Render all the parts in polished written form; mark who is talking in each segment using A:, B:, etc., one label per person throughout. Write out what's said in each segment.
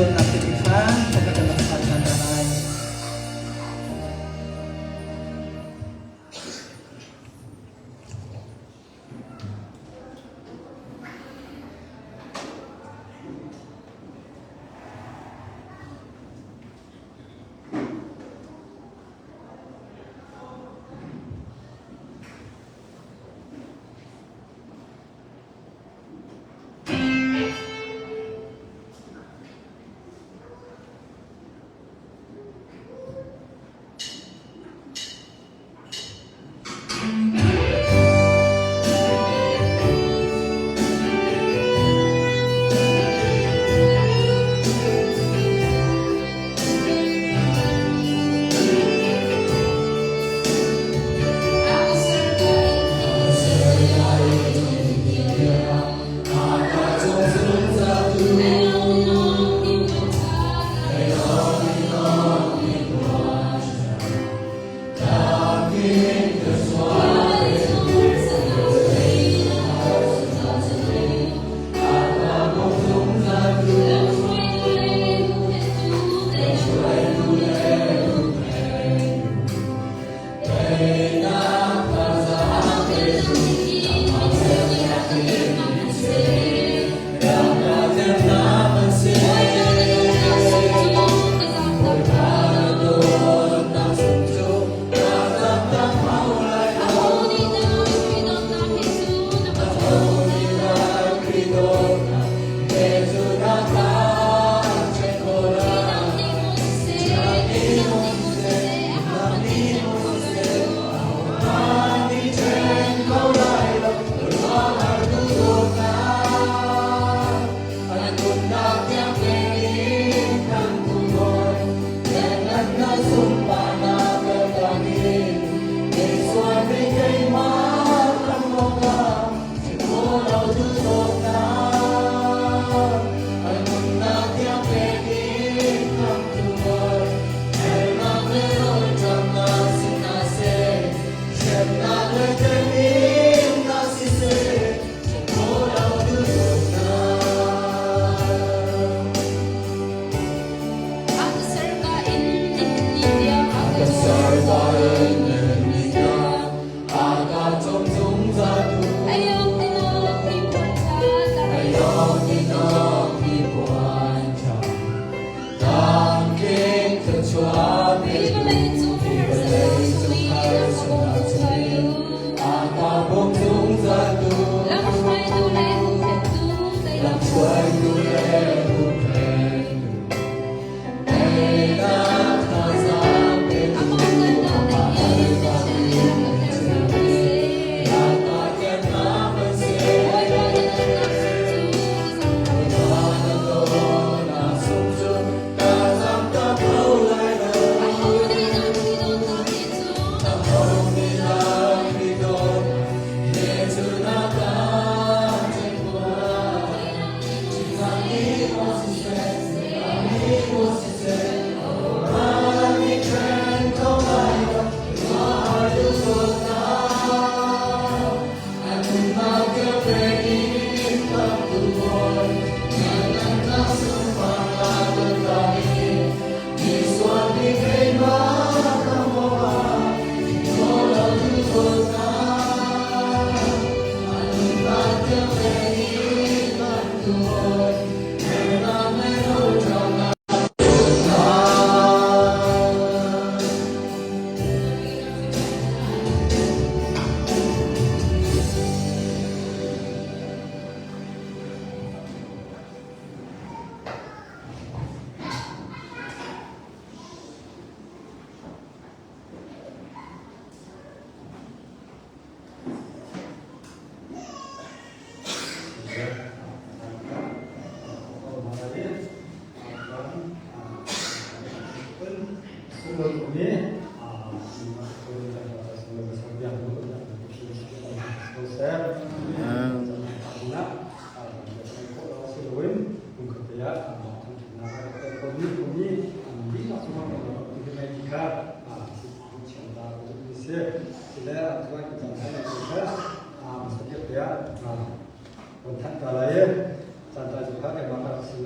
A: Pathian nak ti kha kan kan rak san than lai.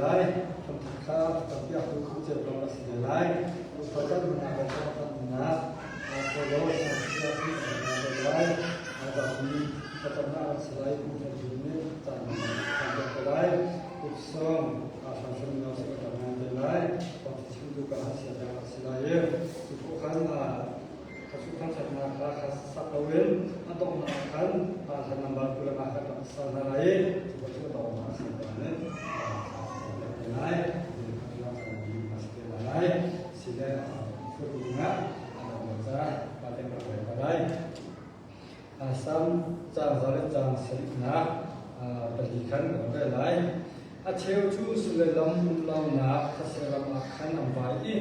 A: lai. Hramthak kha thlacampiaktu Khrih Ceu lawng a si ve lai. Thlacam hna le thawngthanhnak Apollo Siangkhia nih a hna ve lai. Zapi thlacamnak a si lai. Kum Hleihnih nih caan a pek te lai. Kutsawm hramhram mino si ka tam ngai te lai. Thawngtha chimtu ka siaherh a si lai i cu khawh khan Khasu thangṭhatnak kha kha sak loin a donghnak ah khan hla number 25 kha rak sa hna lai i cu cu a donghnak a si lai lai lai sile fuh ah a dong ca pa te ka lai Sam caang za le caang sarihnak pali khan kan rel lai. A cheu cu sullam um lonak thase ram ah khan an vai i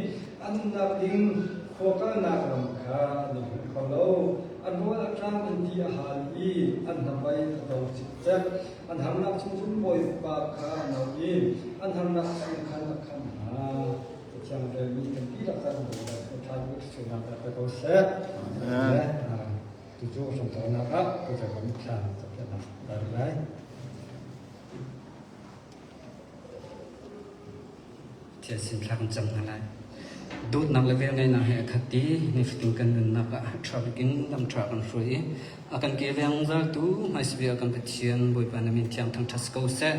A: an umnak ding khua kalnak ram kha an i hmuh kho lo. An rawl a ṭam an ti a hal i an hnabei a do cikcek. An harnak chung cun Bawipa kha an auh i an harnak chung khan a khamh hna. Cathiang relmi kan dihlak caan Bawipa ṭha bik sualnak pe ko seh. Amen. Cucu hramthawknak ah Bawipa mitthlam capiahnak tar lai.
B: Thil sin thla kan cam hna lai. Dawtnak le velngeihnak he a khat i nifatin kan nunnak ah ṭha bik in lam ṭha kan hruai i a kan kilveng zungzaltu hmaisabik kan Pathian Bawipa na min thiang thangṭhat si ko seh.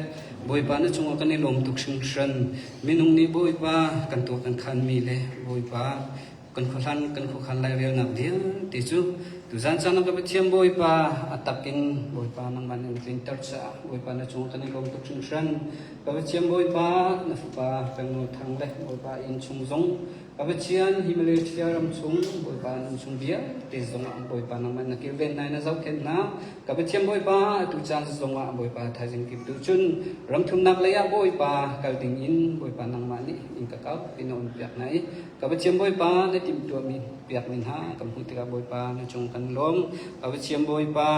B: Bawipa na cungah kan i lawm tuk hringhran. Minung nih Bawipa kan tuah kan khanmi le Bawipa kan khuahlan kan khuakhan lairelnak vialte cu tuzan caan ah ka Pathian Bawipa a tak in Bawipa nangmah nih na tlinter caah Bawipa na cung kan i lawm tuk hringhran. Ka Pathian Bawipa na fapa Pengnawl Thang le Bawipa inn chung zong ka Pathian hi Malaysia ram chung Bawipa inn chung vialte zong ah Bawipa nangmah na kilven hna na zohkhenh hna. Ka Pathian Bawipa atu caan zong ah Bawipa thaizing kip tu cun ramthumnak lei ah Bawipa kal ding in Bawipa nangmah nih in ka kau in na um piak hna i Ka Pathian Bawipa na timhtuahmi piakmi hna kan hmuh tikah Bawipa na cung kan lawm. Ka Pathian Bawipa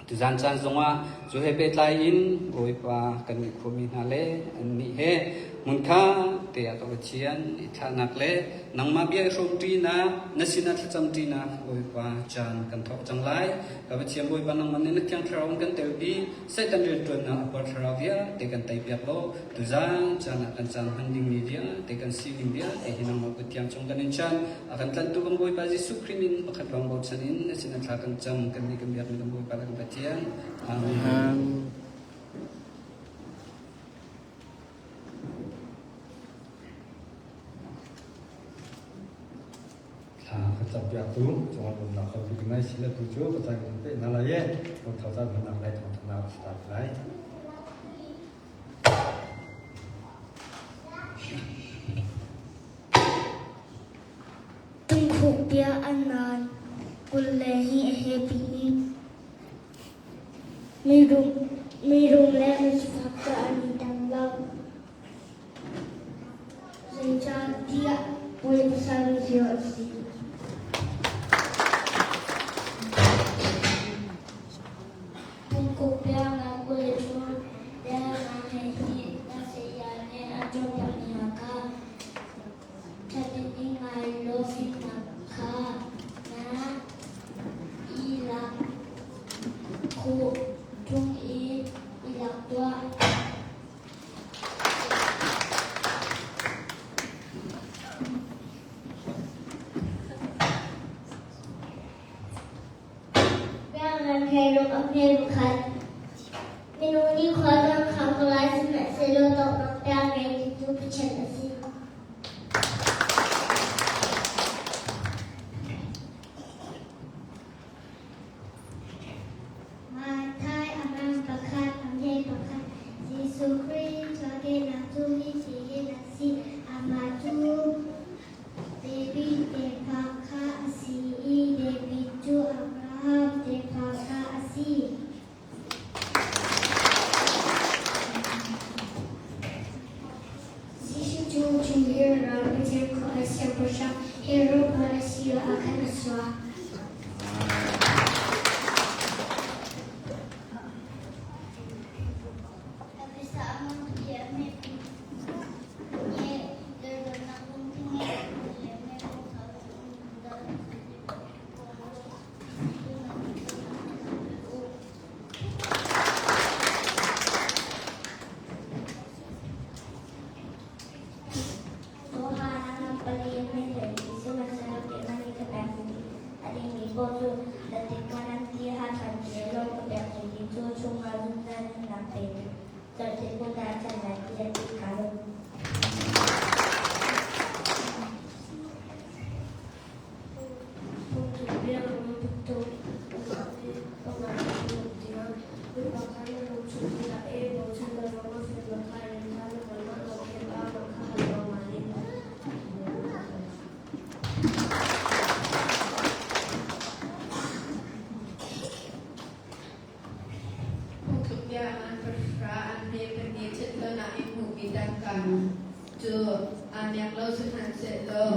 B: tuzan caan zongah cu he pehtlai in Bawipa kan nih khuami hna le annih he hmunkha te ah ka Pathian i thlahnak le nangmah bia i hrawmṭinak na sinah thlacamṭinak Bawipa caan kan thawk cang lai. Ka Pathian Bawipa nangmah nih na Thiang Thlarau in kan telpi Satan rianṭuannak a huat thlarau vialte kan teipiak law tuzan caan ah kan caan hman dingmi vialte kan sining vialte hi nangmah kut thiang chung kan in chan a kan tlanhtu kan Bawipa Jesuh Khrih min pakhat lawng bochan in na sin thla kan cam kan nih kan biakmi kan Bawipa le kan Pathian. Amen.
A: Thla ka campiaktu cungah lawmnak tampi ka ngei. Sile tu cu ka caan kan peh hna lai i thawngtha caan hmannak lai thawngthanak a start lai.
C: Tungkhuk bia an nan 22 a he pin. Mirum le misifak cu an i dang lo. Zeicahtiah Bawipa salmi cio an si. Pungkuk biaknak 23 biaknak he hi na saya nih a cawnpiakmi hna kha ṭha tein i ngai law fimnak kha na i lak khawh ṭung i i lak tuah. Minung nih khualtlang kha ko lai sihmanhsehlaw donghnak tiang ngeitu cu Pathian a si. Matthai a mang pakhat, a hme pakhat, Jesuh Khrih chuahkehnak cu hitihin a si. Amah cu David tefa kha a si i David cu Abraham tefa kha a si. Jesuh cu Judea ram Pathian khua siangpahrang Herod bawi a si lioah khan a chuak. paoh cu Latin ti Hakha ti le lawm ka pek ti cu chungkhar zungzal nunnak petu Zarhte kut ah can lai tiah ti kaa lawm.
D: Phungthlukbia an pahra an hme pahnih ṭhatlonak in hmuhmi tangka cu aa miak lo sihmanhsehlaw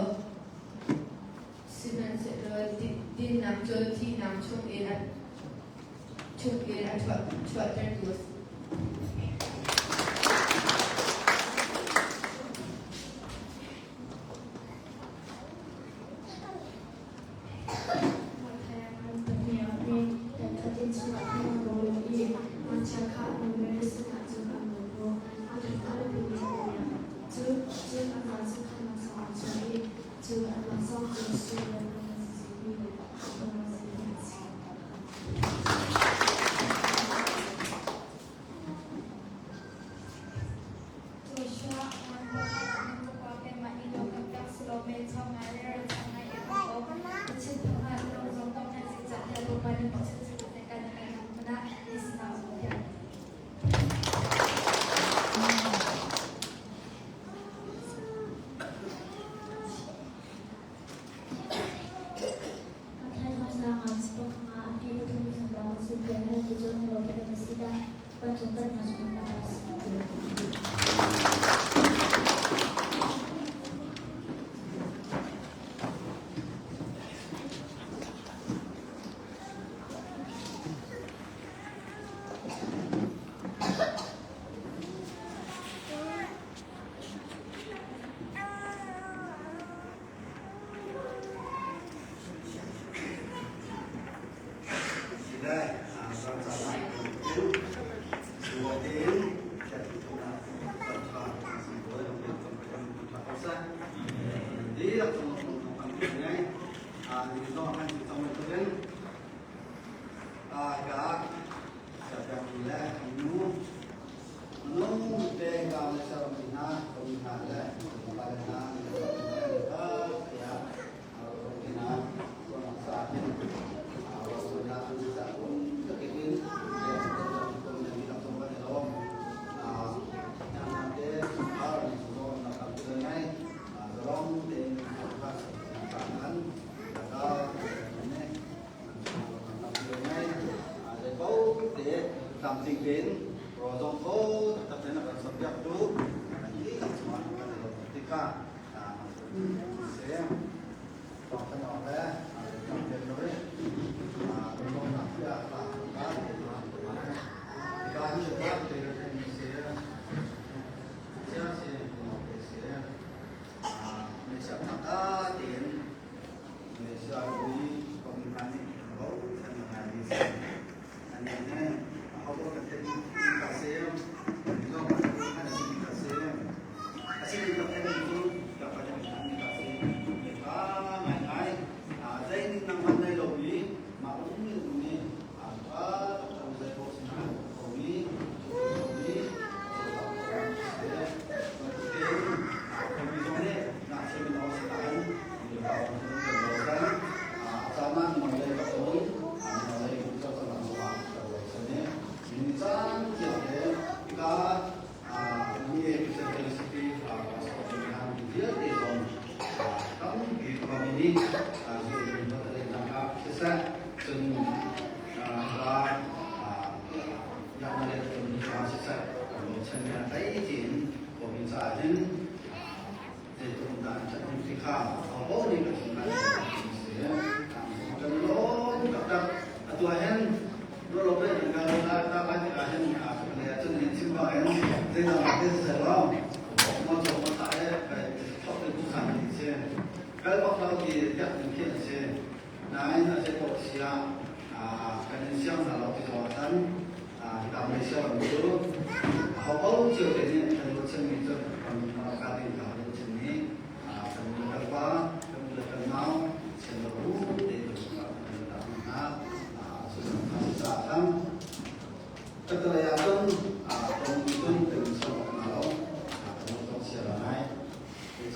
D: sihmanhsehlaw dinnak cu thihnak chungin a chungin a chuahtertu a si.
E: Joshua ngan pakhat na fapa keimah i lawm kan pek si lo men chang ngai le ral chang ngai i kan ko na chin thong ah na lung zong dong ngai zeicahtiah Bawipa nih bochan si te kan ngai nak hmun ah ni sinah um tiah.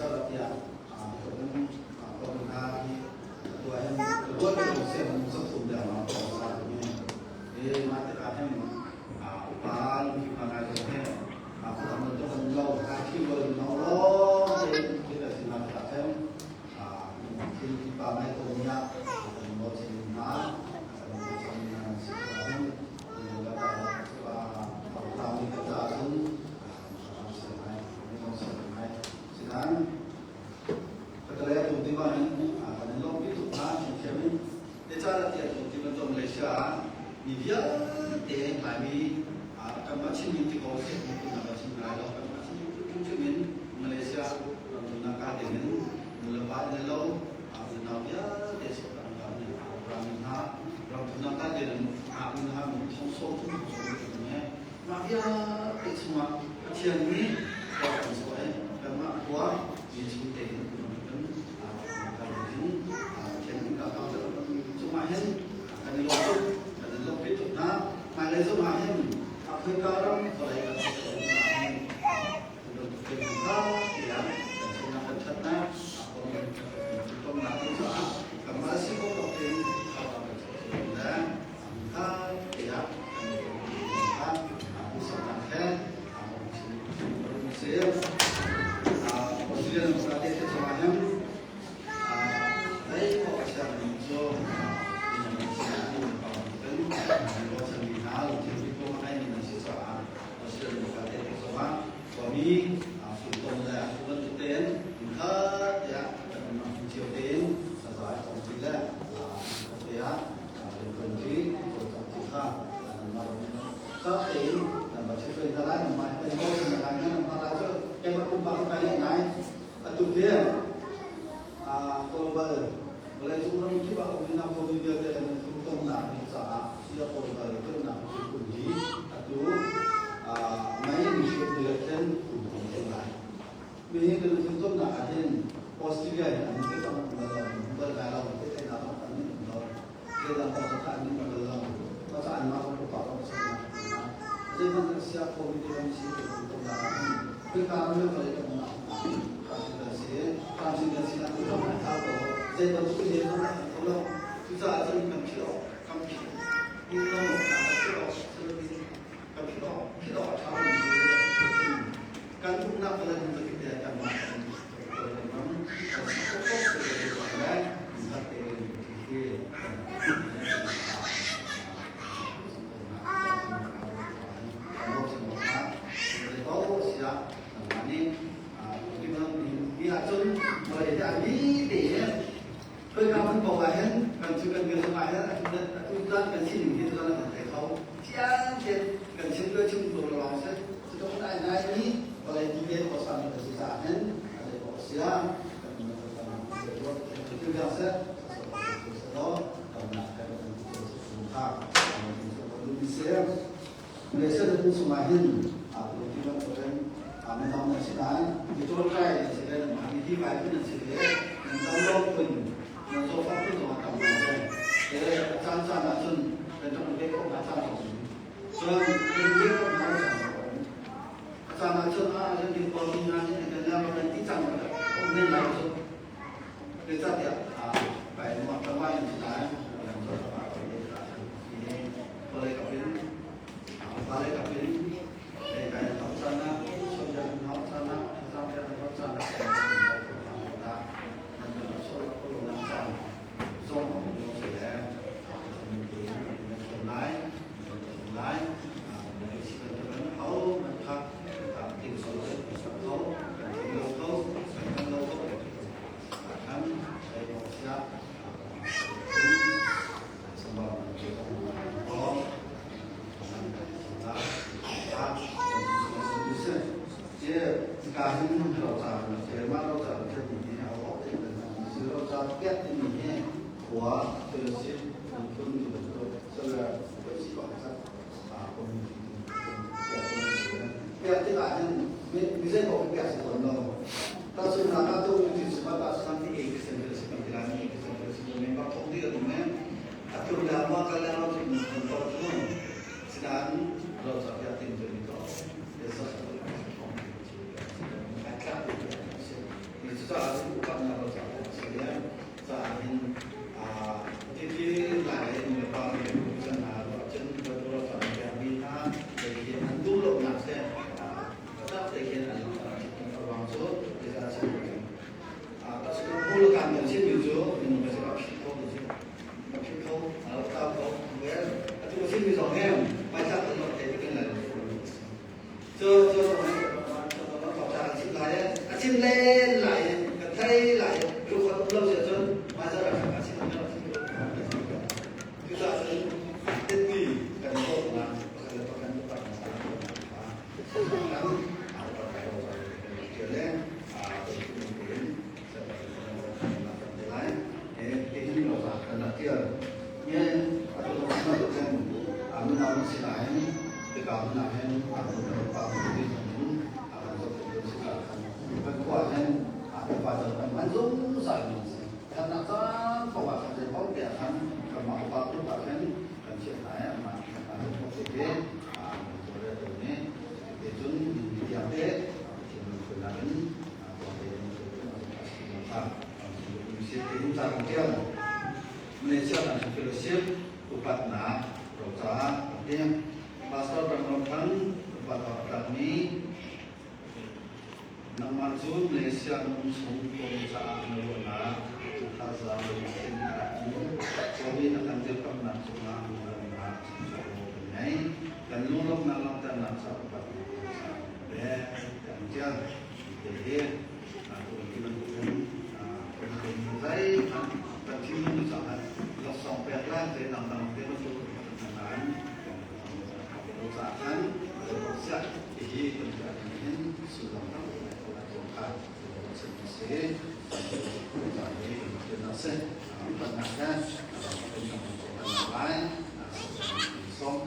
F: Zeicahtiah kan hna hi atu ah hin ruat ko seh 30 leng ah ka sa mi e mah tikah hin upa lungfim ngai ko he khuadang bantuk kan lo ka thi lo no lo tein thil a si nak tikah khin thil pipa ngai ko mi ah kan mo chin hna kan mo chin hna si hin mi ka ca cun Sinain ka tu ti ma hin kan in lawmhpi tuk hna thiamthiam in zeicahtiah tu ti bantuk Malaysia ah mi vialte Laimi kanmah Chinmi ti ko seh tu na chim lai lo kanmah Chinmi hrimhrim in Malaysia ramchungnak ka ding in nulepa in lo unau vialte kan rami hna ramthumnak ka ding in hna thong sawm thum thong sawm Mah vialte chungah Pathian nih khua kan chuah i kanmah khua mi chung tein kan kal ding Pathian nih ka kal cungah hin kan i lawm tuk kan i lawmpi tuk hna. Hmailei zongah hin Africa ram vawlei kan si hin bantuk te kha tiah kan sinak kan ṭhatnak tonnak ding caah kanmah si ko tawk tein thawngpang kan chuah le kha tiah Vawleicung ram kip ah um in a khomi vialte kan tonnak ding caah sia Portugal tonnak cu kum hi atu mei ni le khen kum thong cang lai. Nihin kan thil tonnak ah hin Australia hi an te cang bal lo, bal lai lo, te theihnak zong an um lo. Zeidang kong kha an um bal lo. Mah an mah zong pupa zong si na. Zeihmanh sia khomi te kan si tonnak ah hin Khika ram le vawlei kan umnak kan si kan si kan si nak zong an thau ko. Zei bantuk in zong an kho lo. Cucaah cun kan philh awk kan philh in lo kan philh awk kan philh awk philh awk a ṭha mi cu kan umnak vawlei hmun zakip te kanmah kan ram kan si le zat tein hi Malaysia tu sungah hin tu bantukin midang na si lai mi tawlkai na si le mi hi vai phun na si le nan zam phun nan zofa phun zong a tam ngai te a caan caan ah cun kan rak ve ko hna caan zong cun kan ve ko hna caan zong a caan ah cun a kan ding ko mi hna nih kan la kan ti cang ko men lai cu zeicahtiah bai ma ka in si lai kan zofa ko le vawlei kapin vawlei kapin Cucaah cun upatnak lo caah a si le caah hin titi lai le nu le pa le chan hna ruah cun ro caan pekmi hna te khi an duh lonak se tak te khin an a ruang cu zeicah chim Hulu kan kan chimmi cu minung kan si a phit kho ti si. A phit kho, a rak tau kho. Well, atu ka chimmi zong hi hmaithlak kan lawk te ti kan lai lo. Cu cu kan chim lai a chim len lai kan thei lai lungkhat um lo si ahcun hmaizarh ah kan chim kan chim. Cucaah cun tetmi kan dawtnak pakhat le pakhat upat Malaysia National Fellowship upatnak roca ati Pastor Bang Thang upat tlakmi nangmah cu Malaysia nung chung kong caah na ruahnak thazaang lungthin na rak in Covid a kan dirkamnak cungah lunglawmhnak chimcaw kan ngei. Kan lunglawmhnak langhternak ca upatnak roca pek kan tial te hi tu bantukin kan zeihmanh kan thinlung caah laksawng pek le zeidang dang te bantuk nain caah khan siah hihi kan tuah hin sullam tam kha si upatnak he lai sawm.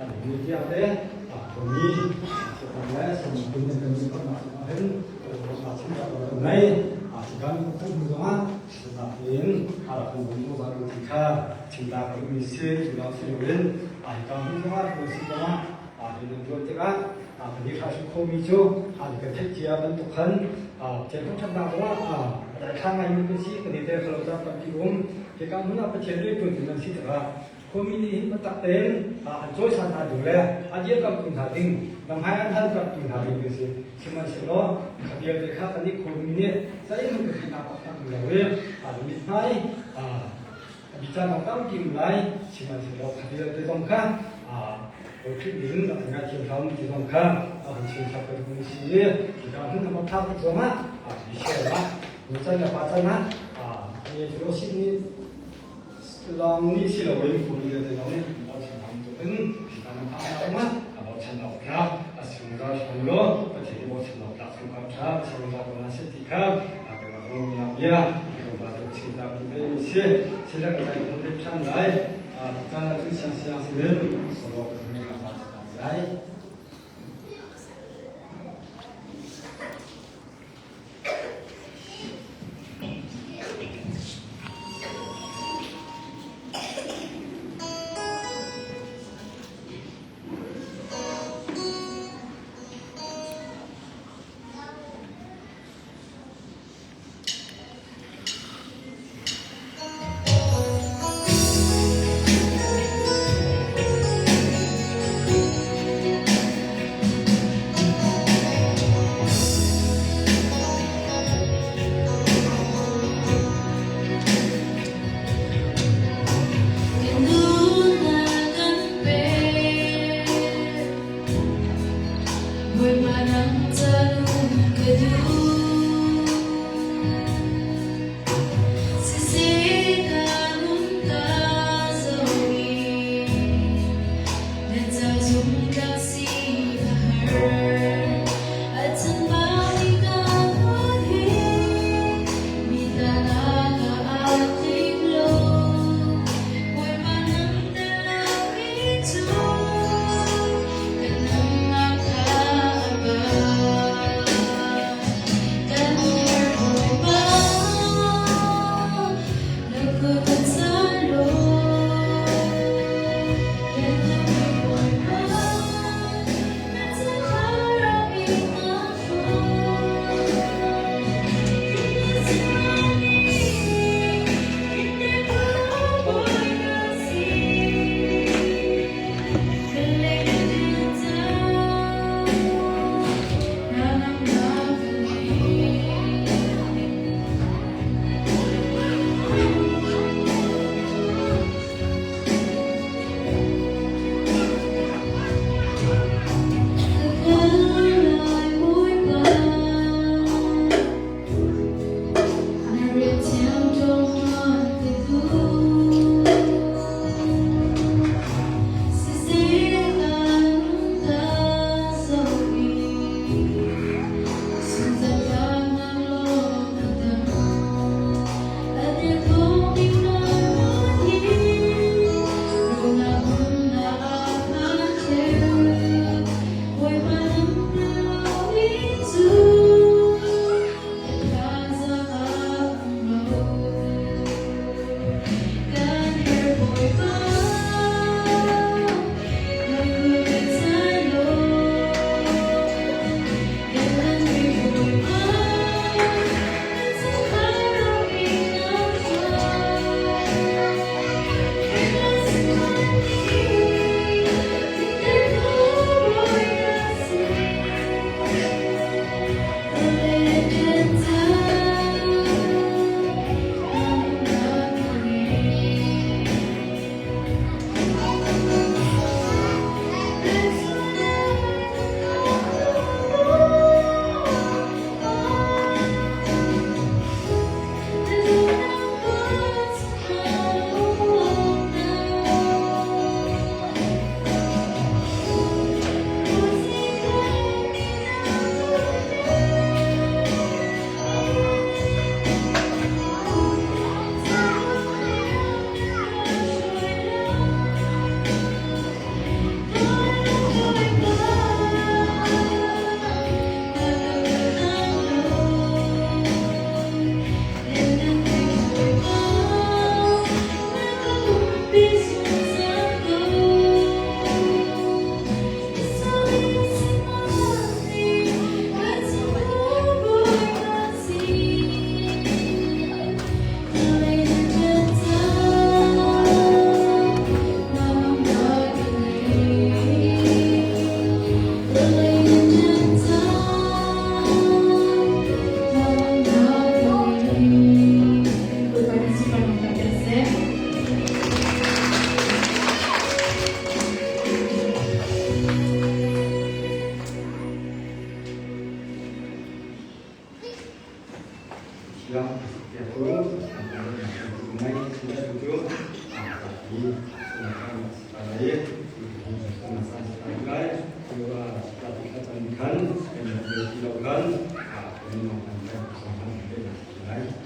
A: an ni tiang te khuami sipan le samiphun nan kan min nak hin kan chim ta kan nei kan kan hmu zongah nain a rak kan bawm zungzal ko ti kha chim ta ka duhmi si. Cu lawng si loin hika hmun zongah kan si zongah rian an ṭuan tikah kan i hra khomi cu kan theih cia bantuk khan Pathian thangṭhatnak zongah a daithlang ngaimi kan si. Kan i tel kho lo caan tampi um. Hika hmun ah Pathian rianṭuantu nan si tikah khuami nih hin biatak tein an cawisan hna ding le a dirkamhtu hna ding, lamhmai an halkamhtu hna ding kan si. Sihmanhsehlaw kha vialte kha kannih khuami nih zeihmanh kan theihnak pakhat um lo i mithmai bicanak tampi um lai. Sihmanhsehlaw kha vialte zong kha Khrih in a kan ngaithiam hram ti zong kha a hun chim chap ka duhmi si i hika hmun a phak tik zongah Michelle ah nucan le pa can ah cu si nih lawng nih si loin khuami vialte zong nih an bochan hram in hika nan phak zongah a bochan awk tlak a sungzal hram law Pathian i bochan awk tlak chungkhar ṭha sungzal ko hna seh ti kha ka bia ka va chim ta mi ve mi si. Sila ka zai kan ṭhan lai caan ah cun siang siang sin solo ka ka lai. Lai.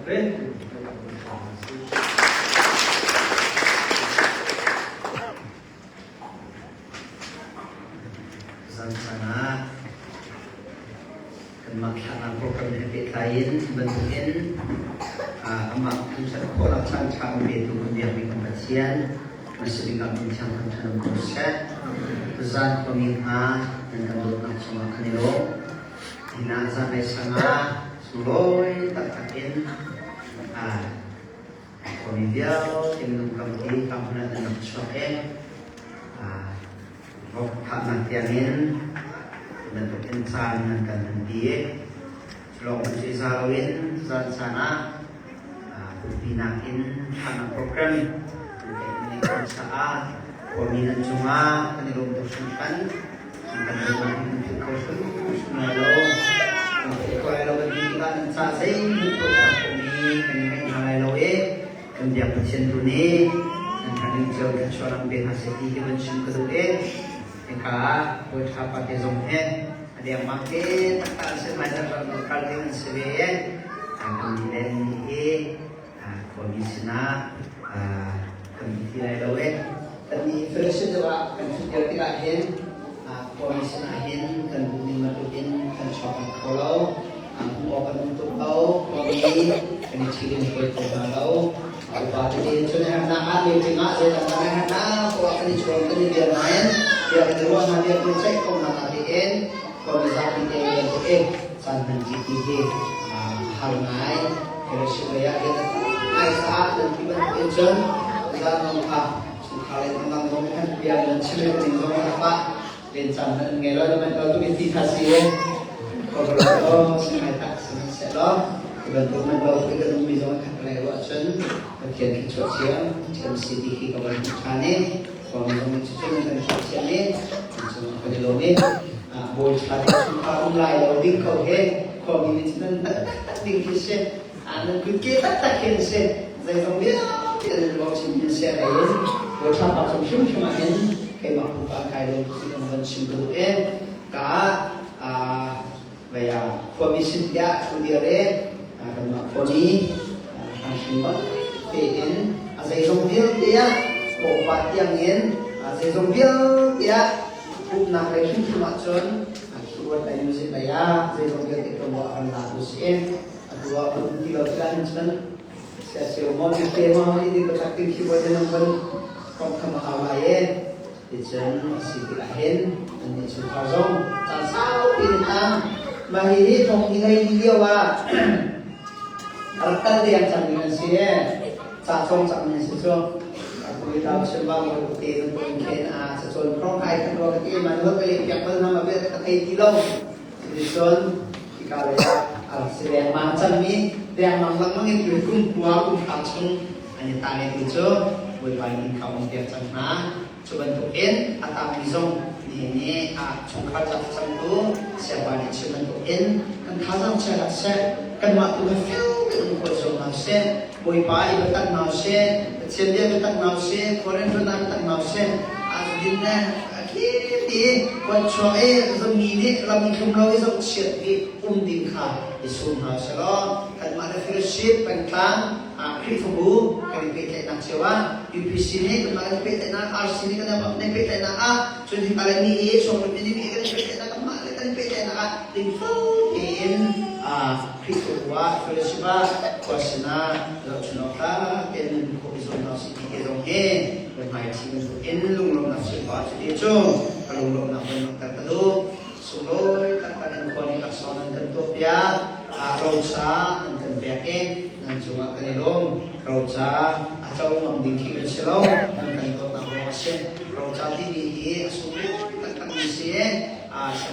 A: Pe.
G: Zan caan ah kanmah thlahnak program he pehtlai in bantukin amah thangṭhat khawhnak caan ṭha an petu kan biakmi kan Pathian hmasabik ah min thiang thangṭhat um ko seh. Tuzaan khuami hna nan kan dawtnak cungah kan i lawm. Hinah zanlei sang ah sunglawi taktak in khuami vialte minung tampi kam hmun ah nan rak chuak i vok thahnak tiangin bantuk in caan nan kan hmanpi i culawng hmanh cu i za loin zan caan ah pumpinak in thahnak program kan tlaihmi kan caah khuami nan cungah kan i lawm tuk hringhran. Kan duhnak in kan philh kho hrimhrim lai lo. Kan philh kho lai lo kan ti tikah nan ca zeihmanh tuah khawhmi kan i ngaih hna lai lo i kan biak Pathian tu nih nan herh cio thluachuah lam pe hna seh ti hi van chim ka duh i hika ah Bawi Ṭha pa te zong hi a dengmang te taktak an si hmai zarh ram kal ding an si ve i kan ni le ni hi khuami sinah kan ti lai lo i kan nih fellowship deuh ah kan ṭhut lio tikah hin khuami sinah hin kan duhning bantukin kan chuak kho lo. Hmuh awk kan um tuk lo. Khuami kan i ṭhi in hruai kho hna lo. Upa tete cun herhnak ah meeting ah zeidang dang herhnak poah kan i chawn kan i bia nain bia kan i ruah hna bia kan i ceih ko hna natein khuami zapi te bantuk in caan hman ti hi har ngai. Fellowship lei ah rian a tam ngai caah nan ti bantukin cun zan kha chungkhar le dangdang zong khan bia nan chim le ning zong a pah len caan nan ngei lo man lo tu ti kha si ko lo si ngai tak sihmanhsehlaw ti bantuk man lo tu kan ummi zong khat lei ruah cun Pathian khi chuah thiam thiam si ti khi ka van hmuh ṭhan i khuami zong nih cucu nan kan chuah thiam i kan cung kan i lawm i bawi ṭha te chungkhar um lai lo ding ko he khuami nih cun nan taktak ding khi si nan kutke taktak khi an si zeizong vialte nan bochan in si lei in bawi ṭha pa cung hrimhrim ah hin keimah pumpak kai lo khi kan van chim ka duh i ka vei ah khuami sin tiah thu dir i kanmah khuami hranhring bak tein a zeizong vialte ah kawpa tiangin a zeizong vialte ah pumhnak lei hrimhrim ahcun keyboard lei music lei ah zeizong vialte tuanvo a kan latu si in atu ah pum ti lo tikah hin cun siasio maw te maw i ding patak ding keyboard in an van kong kham a hau lai e Ticun a si tikah hin annih chungkhar zong caan saupi in tang. Mah hihi thong i ngei lio ah a rak kal deng cangmi an si i ca cawng cangmi an si cu. Aku i tau chim bang bawi te bantuk in khin a cacawn khrong kai khat rua ka ti ma nual ka leh piak bal hna ma bel ka thei ti lo. Cuticun hika lei ah a rak si dengmang cangmi dengmang lengmang in tu kum kua kum hra chung an i tang i tu cu Bawipa nih inn kha um piak cang hna. Cu bantukin a tangmi zong nihin ni ah chungkhar ca thlacamtu siangpa nih chim bantukin kan thazaang chia hlah seh, kanmah tu kha fel tein um khawh zuam hna usih. Bawipa i biatak hna usih, Pathian bia biatak hna usih, khuaren ṭuan ah biatak hna usih. A din le a khi kuat chuak i zami nih lam i thlum lo i zohchiat i um ding kha i sum hna usih law kanmah le fellowship pengtlang Khrihfabu kan i pehtlaihnak cio ah UPC nih kanmah kan i pehtlaihnak RC nih kan i pehtlaihnak ah cun hi pale mi i chungkhar mi nih kan i pehtlaihnak kanmah le kan i pehtlaihnak ah dingfel tein Khrihfabu ah fellowship ah khua sinah zohchun awk tlak tein nan khawh i zuam hna usih ti te zong hi kan hmaiṭhi bantuk in lunglawmhnak chim pah cu ti cu ka lunglawmhnak van langhter ka duh. Sunglawi taktak in khua nih laksawng nan kan tuahpiak, roca nan kan pek i nan cungah kan i lawm. Roca a co ngam ding khi kan si lo, nan kan dawtnak ruang a si. Roca timi hi a sunglawi taktakmi si i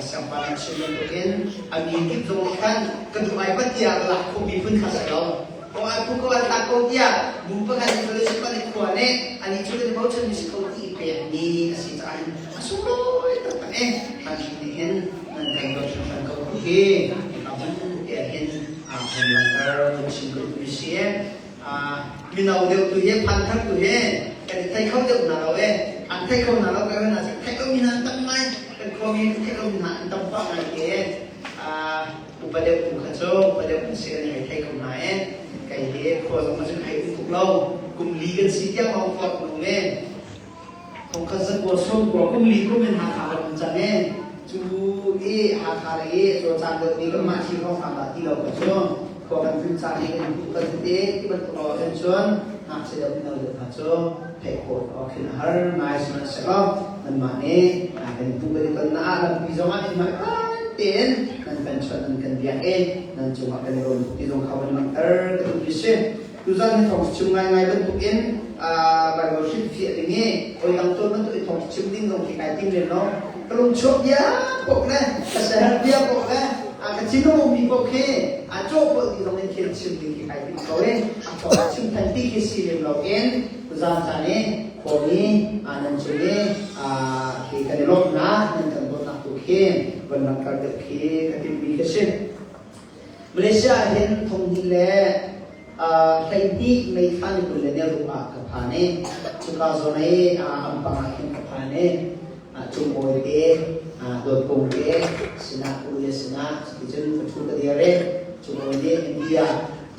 G: siangpa nan chim bantukin a mi kip zong nih khan ka duh ai pat tiah lak khawhmi phun kha si lo. Ko ai phu ko an tlak ko tiah bu pakhat nih fellowship an i khua nih anih cu kan i bochanmi si ko ti i pekmi a si caah hin a sunglawi taktak i hranhring nih hin nan kan dawt hringhran ko ti hi hika hmun te ah hin kan langhter kan chim ka duhmi si. Mino deuh tu hi phan thar tu hi kan i thei kho deuh hna lo e an thei kho hna lo ka hna thei ko mi hna an tam ngai kan khuami thei ko mi hna an tam pah ngai te. Upa deuh tu kha cu upa deuh kan si kan i hei thei ko nain kei hi khua zong cun hei um tuk lo. Kum li kan si tiang lawng khua kan um e. Thongkhat zakua sawmkua kum li kum in Hakha kan um cang e. Cu i Hakha lei i cawlcang deuh mi kanmah thi hrawnghrang dah ti lo kha cu khua kan tlun caan i kan hmuh kan tete ti bantuk lo ahcun cun ngakchia deuh mino deuh hna cu theih khawh awk khin a har ngai. Sihmanhsehlaw nanmah nih kan pu kan i tonnak ah lampi zongah in hmaikan tein nan kan chawnh nan kan biak i nan cungah kan i lawm tuk ti zong kha van langhter ka duhmi si. Tuzan hi thawng chim ngaingai bantukin Baibal hrilhfiah ding i oi dang tawn bantuk i thawng chim ding zong khi kai tim lem lo. Ka lung chuak bia paoh le ka siaherh bia paoh le ka thinlung ummi paoh khi a cawhpawlh ding zong in khin chim ding khi kai tim ko i a thawng chim than ti khi si lem loin tuzan caan i khuami nan cung i khi kan i lawmhnak nan kan dawtnak tu khi van langhter deuh khi ka timhmi khi si. Malaysia ah hin thonghnih le 12 May thla ni 26 ah ka phan i cuka zawn i Ampang ah khin ka phan i Cungbawi te Dawtkung te sinah ka ule sinah cuticun ka ṭhu ka dir i Cungbawi nih India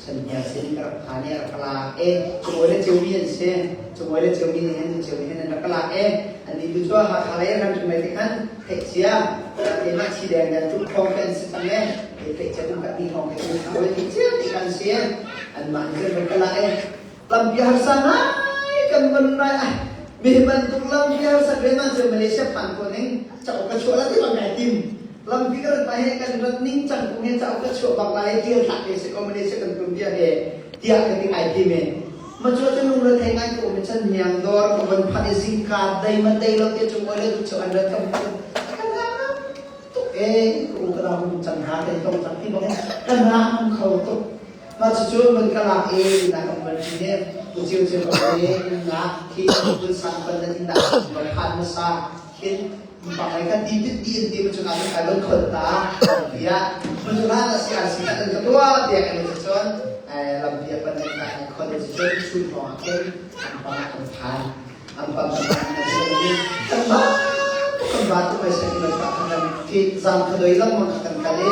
G: Chanhniar sin ka rak phan i a rak ka lak i Cungbawi le Ceumi an si. Cungbawi le Ceumi nih hin Ceumi hin an rak ka lak i annih tu cu Hakha lei an ram lei te khan theih cia keimah thi deng deng tuk thawng kan si cang e theih cia kum kat ni thawng ke kan theih cia ti kan si anmah nih cun kan la e lampi harsa ngai kan van rai ai mi bantuk lampi harsa ve man cu Malaysia phan ko ning cauk ka chuah la ti bang kai tim lampi kan rat he kan rat ning cang kung he cauk ka chuah bak lai tial thlah te se ko Malaysia kan tum bia he tiah ka ti ai tim e Ma cu cu lungre thei ngai ko mi chan hniang dawr ka von phanh i zingka dei ma dei lo te cung oi le du chu an rat kam kan tuk e ka u ka nau hum cang ha te tong cang ti bang kan ra hum kho tuk ma cu cu mun ka lak i na kan van ti ne u chiu chiu ka e na khi kun sang pan na in da ba phan ma sa khin Pakai kan ti tit ti in ti ma chungah kai lon khon ta lampi ah ma na si an si kan ka tua tiah kan i cun lampi ah pan na kan khon i cun chun hrawng ah khin an pang ah kan phan an pang kan phan kan si kan ba kan ba tu mai sai kan pa kan khi zang khadoi lam mang kan kal i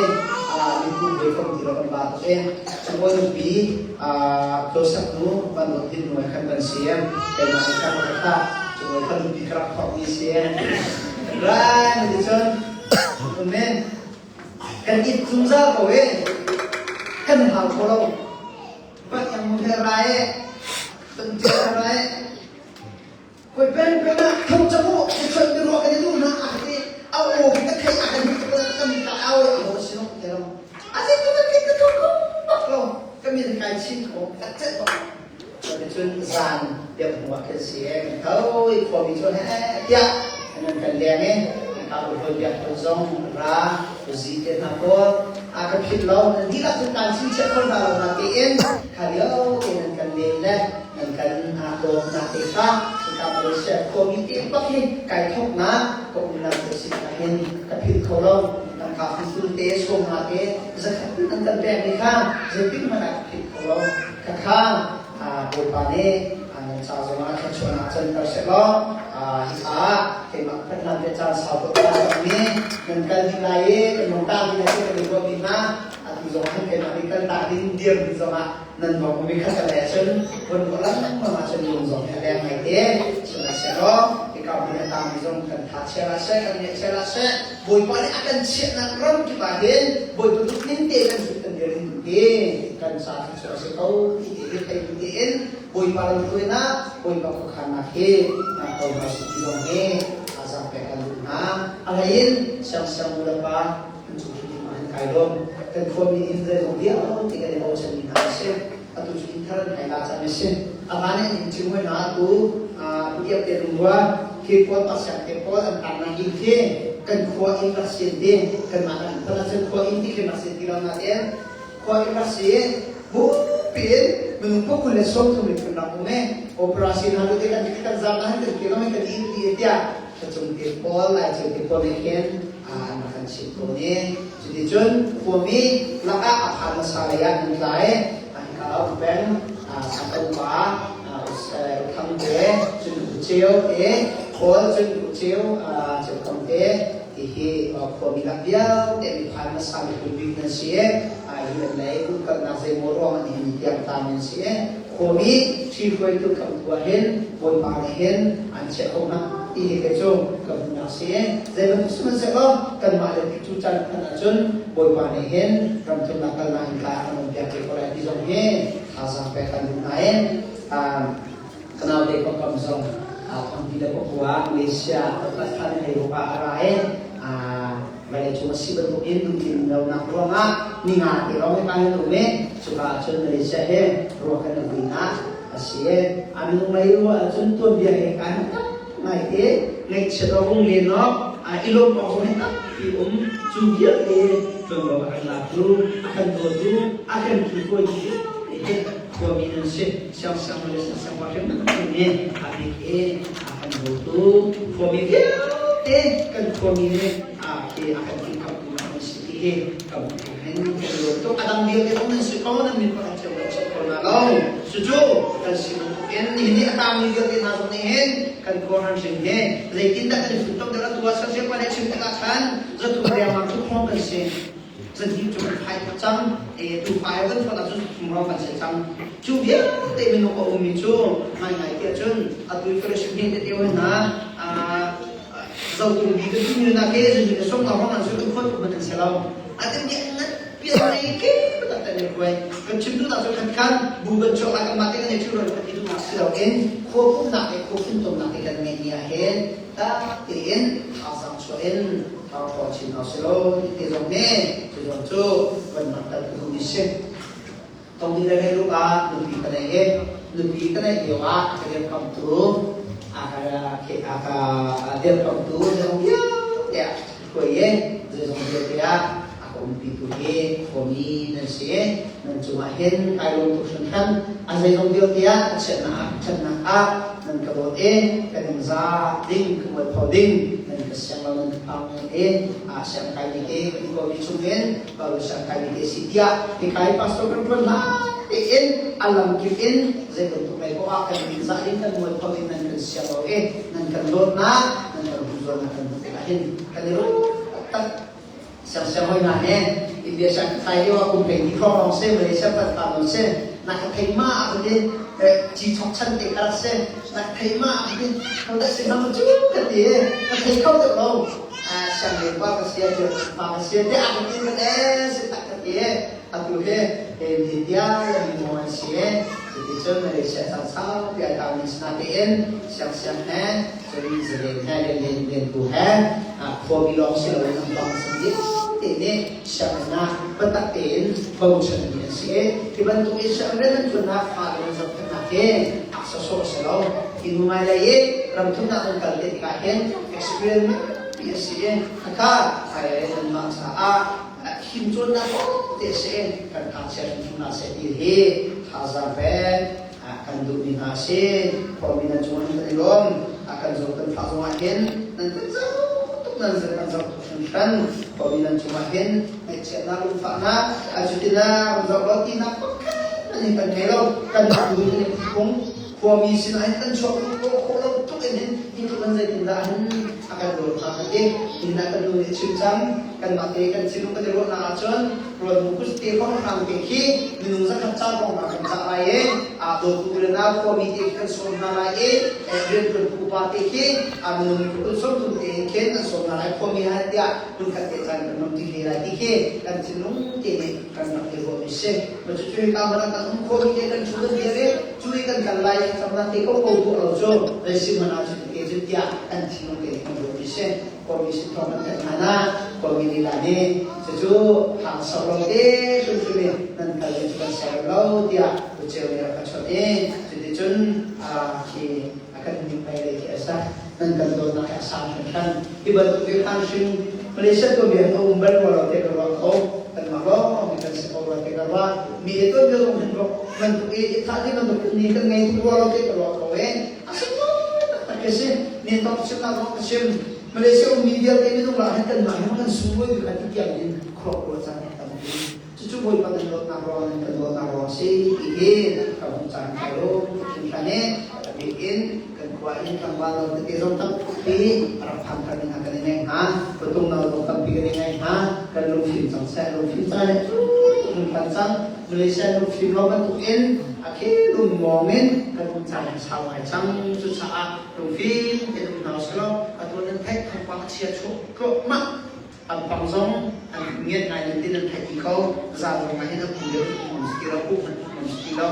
G: mibu ve kom ti lo kan ba tu e chungoi pi Joseph nu van dot din nu khan kan siam keimah nih kan ka Cungoi kha nupi ka rak thawkmi si. Rai na ti cun amen. Kan it zungzal ko e. Kan hau kho lo. Van yang mu he rai e. Tan tia rai e. Koi pen pen ah tho chamu ti chon mi ruak kan i duh na a ka ti. A aw ka thei a kan hi ka kan ka au e a ho si no te lo. A si tu kan ka tho ko bak lo. Ka min kai chin ko ka chet bak. Cuticun zan deuh hnuah khin si e kan tho i khuami cu heh tiah an kan leng i ka hawi biak tawn zong ra zi te hna pawl a ka philh lo nan dihlak cun kaan chingchiah kho hna lo na tiin kha lio te nan kan len le nan kan dawtnak te kha hika Malaysia khuami te bak hi kai thawknak ka umnak te si ka hin ka philh kho lo tangka fiful te sawm hna te zakhat nan kan pek ni kha zeitik hmanh ah ka philh kho lo Khakha Bawipa nih nan ca zongah thluachuahnak canter sehlaw hika keimah phanh hlan te caan sau tuk ta cangmi nan kal ding lai i kan hong tah ding lai kan i ruahmi hna atu zong hin keimah nih kal tah ding dir ding zongah nan bawk mi khat le cun vun ruah lengmang ahcun lung zong hi a leng ngai te sihmanhsehlaw hika hmun a tangmi zong kan tha chia hlah seh kan ngeih chia hlah seh Bawipa nih a kan chiahnak ram kip ah hin Bawipa tuk ning te kan zut kan dir ding hi kan ca cu a si ko ti te hi thei bu tein Bawipa lamhruainak Bawipa khuakhannak hi ko hna sih ti zong hi azang pek kan duh hna. A hlei in siangsiang nu le pa an cung hrim ah hin kai lawm. Kan khuami inn zeizong vialte kan i bochanmi hna a si. Atu cu inn thar an kai la cang a si. A hlan in inn cing hoi hna atu putiak te lungrual khi pawl pasiang te pawl an tannak inn khi kan khua inn rak si an ti. Kanmah kan phun ahcun khua inn ti khi rak si ti lo nain khua inn rak si bupi in minung 130 in kan rak um i operation hna te kan kan zam na han kan ti lo kan inn ti tiah thacung te pawl lai ceu te pawl nih khin an rak kan chimh tawn i Cuticun khuami lakah a phan hmasa lei ah an tla i hika um peng Sangko pa Thang te cun U Ceu te Khawl cun U Ceu Ceu Kam te. Hihi khuami lak vialte miphai hmasa miphun bik nan si i UN lei kulhkalhnak zeimaw ruang an hin tiang tlang nan si i khuami ṭhihruaitu khamtu ah hin Bawipa nih hin an chiah ko hna ti hi kei cu ka hmuhnak si i zei bantuk sihmanhsehlaw kanmah le cu caan phanh ahcun Bawipa nih hin ramthumnak kalnak innka a kan onpiak te ko lai ti zong hi thazaang pek kan duh hna i Ka naute kongkam zong thongpi le pakua Malaysia thla ni hlei ah a ra i vawleicung a si bantukin lungtlin lonak ruangah ninga te lawng hi kan um i cuka ahcun Malaysia he ruak kan i vuinak a si i a minung lei ruah ahcun tuanbia he kan tam ngai te ngaihchiat awk um len awk i lawm awk zong hi tampi um. Cu vialte ṭuanvo a kan latu a kan dawtu a kan kilkawitu vialte hi khuami nan si. Siangsiang le siangsiang pa hrim nih a bik in a kan dawtu khuami vialte kan khuami nih a khi a kan kilkamtu nan si ti hi ka hin kan lawm tuk. A dang vialte zong nan si ko, nan min pakhat cio kan chim ko hna lo. Cucu kan si bantuk in nihin ni a tangmi vialte hna zong nih hin kan khua hrimhrim hi zeitindah kan i funtom deuh atu ah siangsiang pa nih chim tikah khan zathum riangmang cu khawm kan si. Zahnih cu kan phai tuk cang. E, tu phai kan phot ahcun thum rong kan si cang. Cu vialte minung a ummi cu ngaingai tiah cun atu i fellowship hi tete hna zotung bi kan timi na ke zahnih le som hong an su kan khot tuk man an si lo. Atin bi ngan pian nei ke tak tak ne kuai. Kan chim tu na cu khat khan bu kan chuak la kan mah te kan ei chu ro kan ti tu nak si lo in khua pumnak le khua funtomnak te kan ngeih ni ah hin tak tein thazaang chuah in thawngṭha chin hna selaw ti te zong nih cu zong cu kan langhter ka duhmi si. Tongdi le relu ah nupi ka nei i nupi ka neih lio ah a ka dirkamtu a ka a ka dirkamtu zeizong vialte ah hruai i zeizong vialte ah a ka umpitu hi khuami nan si i nan cungah hin kai lawm tuk hringhran. A zeizong vialte ah ka chiatnak ah ka ṭhatnak ah nan ka dawt i ka ningza ding ka mualpho ding nan ka siang lo nan ka phang men i a siang kai mi te kan ko mi chungin Paul siang kai mi te si tiah hikai pastor kan ṭuan lai tein a lamkip in zei bantuk lei poah kan ningzah ding kan mualpho ding nan kan siang lo i nan kan dawtnak nan kan humzualnak kan hmuh tikah hin kan i ruat taktak. Siangsiang hoi hna he India siang ka kai lio ah kum 20 hrawng lawng si Malaysia pat pa lawng si na ka thei ma a ka ti ci chok chan te ka rak si na ka thei ma a ka ti ho dah si ma cu ka ti ka thei kho deuh lo siang le pa ka sia ti pa ka sia te a ka ti ka e si tak ka ti atu he he ni tia le mi mo an si cuticun Malaysia caan saupi ai tang mi sina tein siangsiang he cun zalen he len len len tu he khuami lawng si loin an bang san vialte nih sianginn ah biatak tein bochan mi an si i hi bantuk in sianginn rian an ṭuannak fale an zohkhenhnak hi a sawsawh a si lo. Hi hnu hmailei i ramthumnak an kal te tikah hin experience nganpi a si i khakha hmailei nanmah caah himcawnnak te a si i kan ngakchia hrimhrim hna seh ti hi thazaang pek kan duhmi hna a si. Khuami nan cungah hin kan i lawm. A kan zoh kan fah zongah hin nan kan zoh tuk nan kan zoh tuk hringhran. Khuami nan cungah hin ngaihchiatnak lungfahnak a cutina ram zoh lo tinak pakhat nan hin kan ngei lo. Kan tu kan i phung. Khuami sinah hin kan chuak khawh lo tuk in hin hi tluk in zeitindah hin a kan dawt hnga kan ti. Inn ah kan nu nih a chim cang. Kanmah te kan thinlung kan i ruahnak ahcun rawl mukus te hrawnghrang te khi minung zakhat ca hrawnghrang kan cah lai i aa dawtu le na khuami te khi kan sawm hna lai i rianṭuantu upa te khi a minung kun sawmthum te in khin an sawm hna lai khuami hai tiah hmunkhat te caan kan hmang ṭi hle lai ti khi kan thinlung te nih kan rak i ruahmi si. Ma cucu hika hmun ah kan um khuami te kan ṭhu kan dir i cu i kan kal lai i thlacamnak te ko ko tuah lo cu zei si hmanh ah cu te cu tiah kan thinlung te nih kan ruahmi si. Kawmi sin thawng kan thanh hna na kawmi lila nih cucu hang sok lo te hrimhrim in nan kal ding cu kan siarem lo tiah uceu nih a rak ka chawnh i cuticun khi a kan mithmai lei khi a sak nan kan dawtnak hi a sang hringhran. Hi bantuk hi khan hrim Malaysia tuanbia a um bal rua lo te ka ruah kho kanmah lawng hi kan si ko rua te ka ruah mi i tuanbia zong hin rok bantuk i i thah ding bantuk ni kan ngei tuk rua lo te ka ruah ko e a sunglawi taktak khi si. Ni tong chimnak zong ka chim. Malaysia ummi vialte minung lah hin kanmah hi kan sunglawi bik ti tiang in khuak ruah caan hi tampi. Cucu Bawipa nan dawtnak ruang nan kan dawtnak ruang si ti hi ka hmuh caan kai lo hringhran i. Bik in kan khua in tlangval no tete zong tampi a rak phan thar ding hna kan i ngaih hna. Patung no zong tampi kan i ngaih hna. Kan lungfim cang seh. Lungfim ca le lung phan cang. Malaysia lungfim lo bantuk in a khilung mawng in kan um caan hi sau ngai cang. Cucaah lungfim tein um hna usih atu nan theih thawngpang a chia chuah tluahmah. Ampang zong an ngiat ngai nan ti nan theih ti ko. Za zong ah hin an um deuh um si ti lo, um um si ti lo.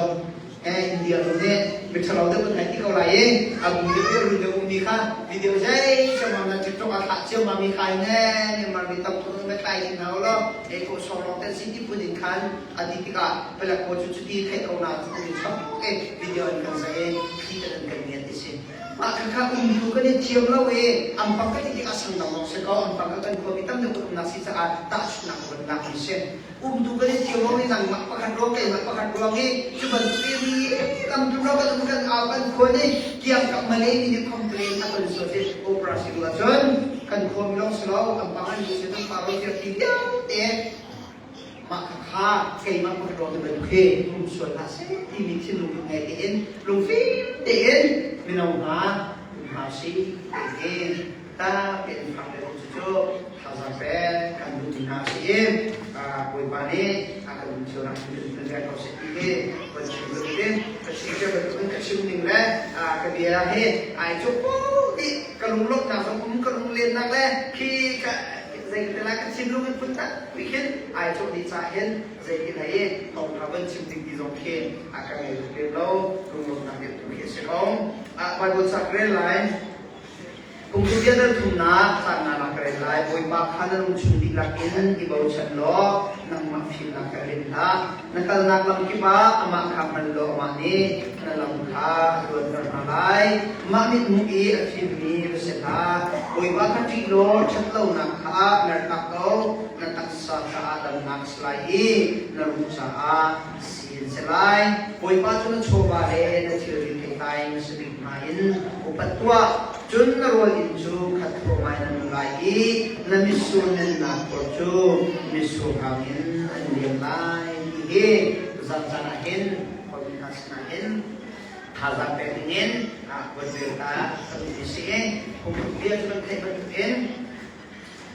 G: India ram nih miṭhalo deuh kan hei ti ko lai i a bu deuh i run deuh ummi kha video zei ciammam nan TikTok ah thlah ciammam mi kha in Myanmar mi tam tuk na tlai ding hna law ei ko sawng lawng ten si ti phun in khan a ti tikah palek pawl cu cuti theih ko na cu kan i chap e video an kan zai i phi kan an kan ngiat ti si mah kha kha umtu kan i thiam lo i ampang kan i tikah sangdang lawng si ko ampang kan kan khuami tam deuh kan umnak si caah tahchunhnak ka van lak mi si. Umtu kan i thiam lo i nangmah pakhat ruang keimah pakhat ruang i cu bantuk i ri lam tu ro kan um kan au kan khuan i kiangkap Malay mi nih complain a ton sual si operation lu ahcun kan khuami lawng si lo kan pang an si kan pa ro tiah ti vialte mah kha keimah pakhat ruang ti bantuk hi um sual hlah seh timi thinlung ngei tein lungfim tein mino hna um hna si ti ta tein fak le cucu Thazaang pek kan duh ti hna a si i Bawipa nih a kan cio nak in kan rian ko seh ti hi kan chim bantukin ka chim cia bantukin ka chim ning le ka bia hi ai cuk dih ka lunglawmhnak zong um ka lunglennak le khi ka zei ka lai ka thinlung in phun tak pi khin ai cawh dih ca hin zei ti hlei i thawngtha van chim ding ti zong khi a ka ngei tuk lem lo lunglawmhnak deuh tu khi a si ko. Bible ca ka rel lai. Phungthluk dal thumnak caan ah ka rel lai. Bawipa kha na lungchung dihlak in i bochan law nangmah fimnak kha rin hlah. Na kalnak lam kip ah amah kha hman law amah nih na lam kha a luanter hna lai. Mah mithmuh i a fimmi va si hlah. Bawipa kha ṭih law ṭhatlonak kha mertak ko. Na taksa caah damnak a si lai i na ruh caah sii an si lai. Bawipa cu na chawva le na thilri theitlai na si bik hna in upat tuah. Cun na rawl inn cu khat thluahmah in an um lai i na mitsur nennak khor cu mitsur hang in an liam lai ti hi tuzan caan ah hin khuami hna sinah hin thazaang pek dingin von rel ta ka duhmi si i phungthluk bia cu kan theih bantukin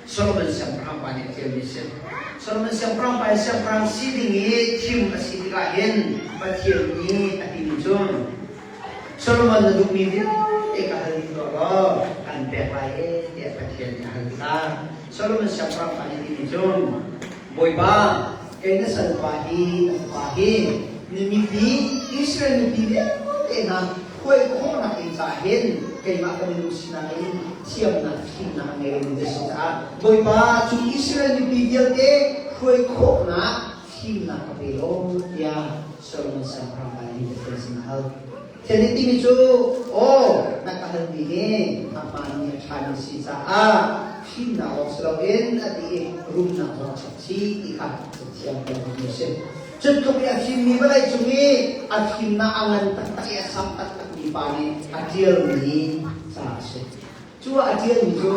G: Solomon siangpahrang pa nih a ṭialmi a si. Solomon siangpahrang pa hi siangpahrang si ding i thim a si tikah hin Pathian nih a timi cu Solomon na duhmi vialte ka hal dih tuah law kan pek lai e tiah Pathian nih a hal tikah Solomon siangpahrang pa nih a timi cu Bawipa kei na salpa hi na fapa hi na mipi Israel mipi vialte hna khuai khawhnak ding caah hin keimah ka minung sinak in thiamnak fimnak a ngei lomi na si caah Bawipa cu Israel mipi vialte hruai khawhnak fimnak ka pe law tiah Solomon siangpahrang pa nih Pathian sin a hal. Pathian nih timi cu aw na ka halmi hi a hmaanmi a ṭhami si caah fimnak lawng si loin a ti i rumnak zong a chap chih ti kha Pathian kan hmuhmi a si. Cu tluk i a fimmi vawlei cung i a fimnak a ngan taktak i a sang taktakmi pa nih a ṭialmi ca a si. Cu ah a ṭialmi cu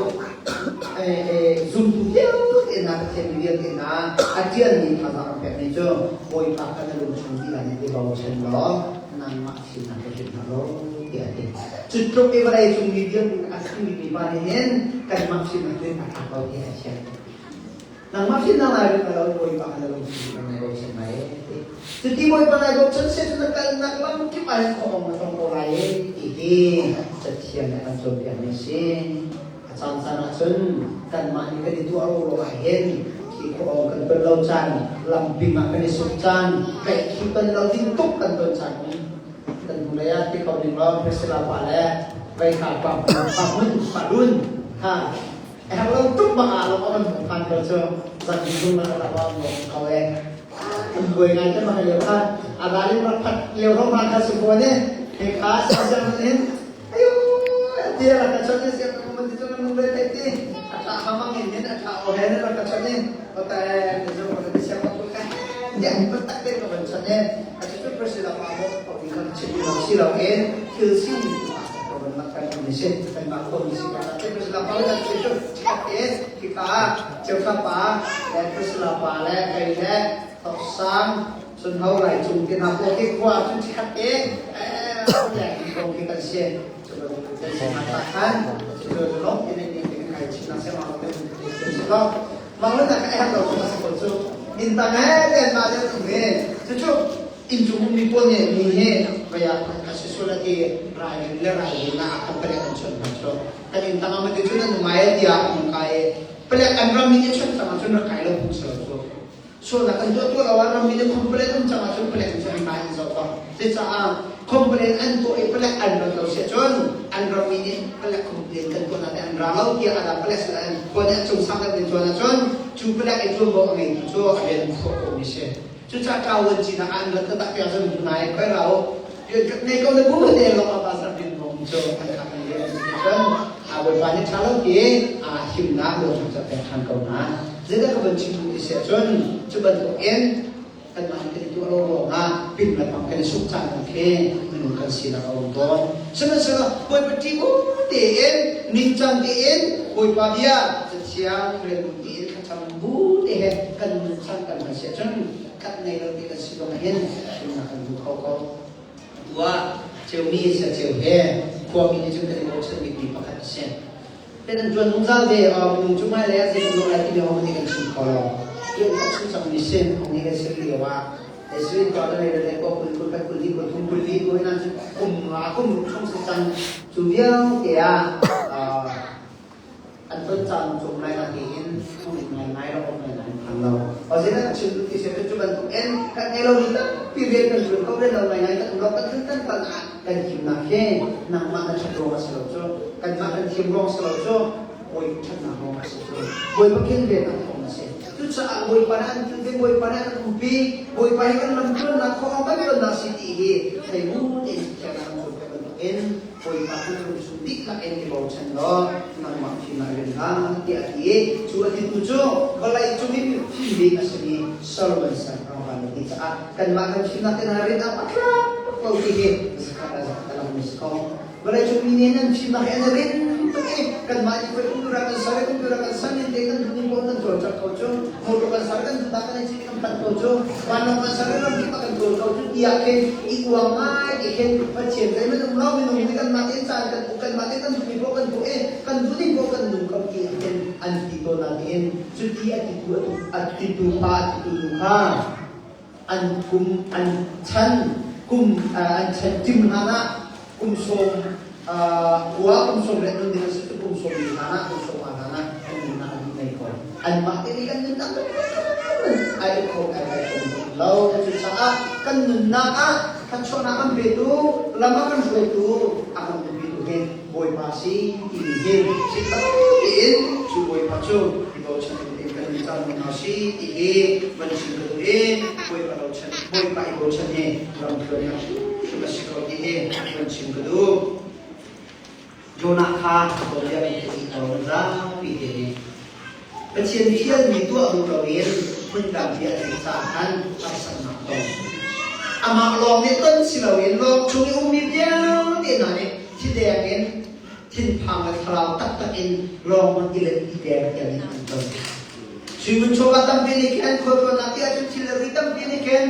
G: zumtu vialte hna, Pathian mi vialte hna a ṭialmi thazaang a pekmi cu Bawipa kha na lungchung dihlak in i bochan law nangmah sinak ka hrim hna lo tiah a ti. Cu tluk i vawlei cung mi vialte a fimmi pa nih hin kanmah sinak cu a ṭha ko tiah a thiam. Nangmah fimnak nai rin lo Bawipa kha na lungthin in na bochan lai ti. Cuti Bawipa nai bochan se cu na kalnak lam kip ah hin khuamong na tong ko lai ti hi Cathiang nih a kan cawnpiakmi a si. A caan caan ah cun kanmah nih kan i tuah ro ruangah hin khi khuaawng kan ton lo caan, lamping ah kan i suk caan, tlaihkhih ton lo ding tuk kan ton caan um. Kan hnulei ah ti ko ning law Priscilla pa le Veikha pa pa hmun pa dun ha Herh lo tuk bak ah lo kan hmuh phan ko cu zan zung na ka rak lo ko e kan buai ngai te ma lio kha a ralin rak phat lio ro ma kha si ko ne he kha siang siang in ayo ti rak ka chon siang mun ti chung mun ve te ti a tha hamang in hin a tha o he rak ka chon ni o ta ni zo ko ni siang ko ka ya ni tak te ko ban chon ne a chu chu prisila pa bo ko ni kan chim lo si lo in thil si ni Cheuhra pa le Priscilla pa le kei le Toksang Sunho Lai Cung ti hna pawl khi khua cu chikkhat te. in kong khi kan si. Cu bantuk kan si hna tak khan cu lawng in in kan kai chin na se ma te si lo. Mang lo nak a lo ko sa ko cu. In tang he ten ma te tu he. Cu cu inn cung ummi pawl nih mi he vaya a si sul a ti rai le rai na a kan palek an chon hna cu. Kan inn tang ah mate cu nan ngai tiah an kai. Palek an ram in i chon cang ahcun rak kai lo phung si lo cu. Sualnak kan tuah tuah lo ah rammi nih complain um cang ahcun palek cu an an zoh ko. Cucaah complain an tuah i palek an rat lo si ahcun an rammi nih palek complain kan tuah nain an ra lo tiah a dang palek sin an khua nih an cung sang deuh in tuan ahcun cu palek i tuanvo a ngeitu cu a rian khawh ko mi si. Cucaah ṭawan cinak ah an rat taktak tiah cun nai khoi ra u. Nei ko na bu te lawng ah pastor bin mong cu an khak an rian cun a bawipa nih ṭha lo ti a himnak lungthin cu a pek ṭhan ko hna. Zeidah ka van chim duh ti si ahcun cu bantuk in kanmah nih kan i tuah lo ruangah pin le pang kan i suk caan kong khi minung kan sinak a um tawn. Sihmanhsehlaw Bawipa ṭih bu tein ningcang tein Bawipa bia Cathiang rel bu tein thlacam bu te he kan nun chan kan hman si ahcun khat nei lo ti kan si zong hin himnak kan hmu kho ko. Tuah ceumi sia ceu he khuami nih cun kan i bochan bikmi pakhat a si. Kan an ṭuan zungzal ve minung cu hmailei ah zei kan lawh lai timi ho nih kan chim kho lo. Ṭuan khawh chung cangmi sin ong hi kan si rih lio ah Israel ka le le ko kul kul khat kul li kul thum kul li ko hina cu kum nga kum ruk chung si cang cu vialte ah an ton caan cung lai na tiin thong ngai ngai lo om ngai ngai phan lo. Ozin an chim ti se cu bantuk en kan ngei lo mi tampi rian kan ṭuan ko rian lo ngai ngai kan um lo kan kan kan ah kan himnak hi nangmah na ṭhat ruang a si lo cu kanmah kan thiam ruang si lo cu bawi ṭhatnak ruang a si cu bawipa kilvennak thawng a si cucaah bawipa nih an kilven bawipa nih an umpi bawipa hi kan lam tluannak khawng kan tluannak si ti hi thei bu tein thiang kan cawn piak bantukin bawipa kan lung chung dihlak in i bochan law nangmah fim ah rian hlah tiah a ti i cu a titu cu vawlei cung i fim bik a simi Solomon siangpahrang pa nih ti caah kanmah kan fimnak te hna rian ah a tlak ko ti hi zakhat ah zakhat a langmi si ko. Vawleicung mi nih nan fimnak hi an i rinh tuk i kanmah nih pei computer kan ser i computer kan ser ning te kan duhning paoh kan cawlcangh ko cu motor kan ser kan duhnak kan i cit kan phanh ko cu vanlawng kan ser i ramkip ah kan kawl ko cu tiah khin i uang ngai ti khin Pathian zeihmanh um lo minung nih kanmah tein caan kan uk kanmah tein kan duhmi paoh kan tuah i kan duhning paoh kan nung ko ti ah khin an ti tawn nain cuti a titu a titu pa a titu nu kha an kum an chan kum an chan tim hlan ah kum sawm khua kum sawm le nun ding a si cu kum sawm li hlan ah kum sawm nga hlan ah an nunnak an nei ko anmah te nih kan nunnak ai kho ai kai kho lo cucaah kan nunnak ah thluachuahnak kan petu lam a kan hruaitu a kan umpitu hi Bawipa si timi hi si lo tein cu Bawipa cu i bochan in kan nun cang hna si ti hi van chim ka duh i Bawipa bochan Bawipa i bochan hi lamthluannak hrimhrim a si ko ti hi van chim ka duh. Jonah kha tuanbia kan theih ko zapi te nih Pathian fialmi tuah duh loin hmun dang i a tlik caah khan harsatnak tong. Amah lawng nih ton si loin lawng chung i ummi vialte hna nih thideng in thinphang le thlarau taktak in lawng hmun i let i deng tiang in an ton. Suimun chawva tampi nih khin khualtlawnnak ti ahcun thil le ri tampi nih khin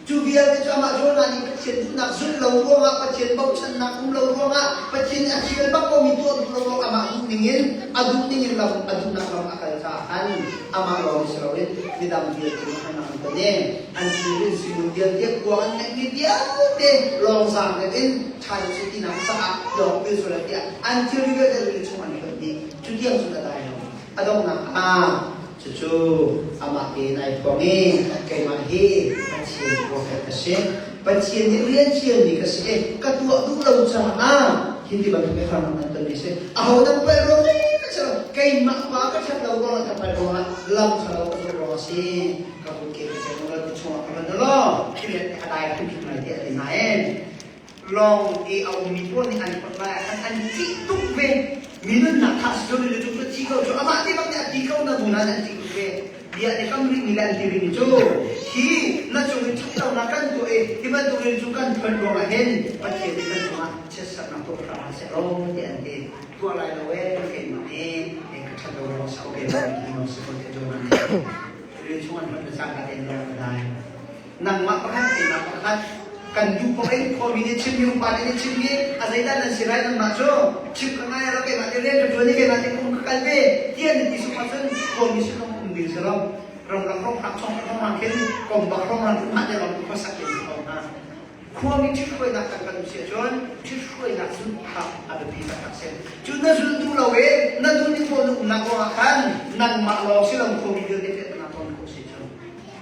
G: Cu vialte cu amah Jonah nih Pathian duhnak zulh lo ruangah, Pathian bochannak um lo ruangah, Pathian a hrial bak komi tuah duh lo ruangah amah duh ningin, a duh ningin lam, a duhnak lam a kal caah khan amah lawng si loin midang vialte nih harnak an ton i an thilri suimun vialte kuang an ngeihmi vialte lawng zaang in ṭha deuh si tinak caah lawng pil sual tiah an thilri vialte rili chung an hlonh dih. Cu tiang cun a dai lo. A donghnak ah Cucu amah tein ai phuang i keimah hi Pathian profet ka si. Pathian nih rian fialmi ka si i ka tuah duh lo caah hi ti bantuk i harnak nan tonmi si. Aho nan palh ruang zeihmanh si lo. Keimah pa ka ṭhat lo ruangah ka palh ruangah lam ṭha lo ka zulh ruangah si. Ka kutke ka ceng lo ti chungah ka hlonh law thil a dai hrimhrim lai tiah a ti nain lawng i a ummi pawl nih an phawt lai ah khan an ṭih tuk ve. Mi nunnak kha si cu cu cu thi ko cu amah te bak nih a ti ko na bu nain an ṭih tuk ve. Bia nih kam rihmi le an ti rihmi cu hi na cung i ṭhatlonak kan tuah i hi bantuk in cu kan phun ruangah hin Pathian nih kan cungah chiatserhnak tuah hram hlah seh law tiah an ti. Tuah lai lo ee keimah hi ka ṭhat lo ruang si ko keimah hi si ko tiah Jonah nih rian chung an hman le cangka tein lawng a dai. Nangmah pakhat keimah pakhat. Kan duh paoh in khuami nih chimmi upa nih chimmi a zeidah nan si lai nanmah cu chim ka ngai lo keimah nih rian ka ṭuan i keimah nih kum ka kal ve ti an ti sung ahcun khuami sin um ding si lo. Ramlak ronghak chong rongrang khin kombak rongrang khin mah le ram khuasak in si ko hna. Khuami ṭhithruainak kan kan si ahcun ṭhithruainak zulh kha a biapi taktak si. Cu na zul duh lo i na duh ning paoh na umnak ruangah khan nangmah lawng si lo khuami vialte fehternak tuah khawh si cu.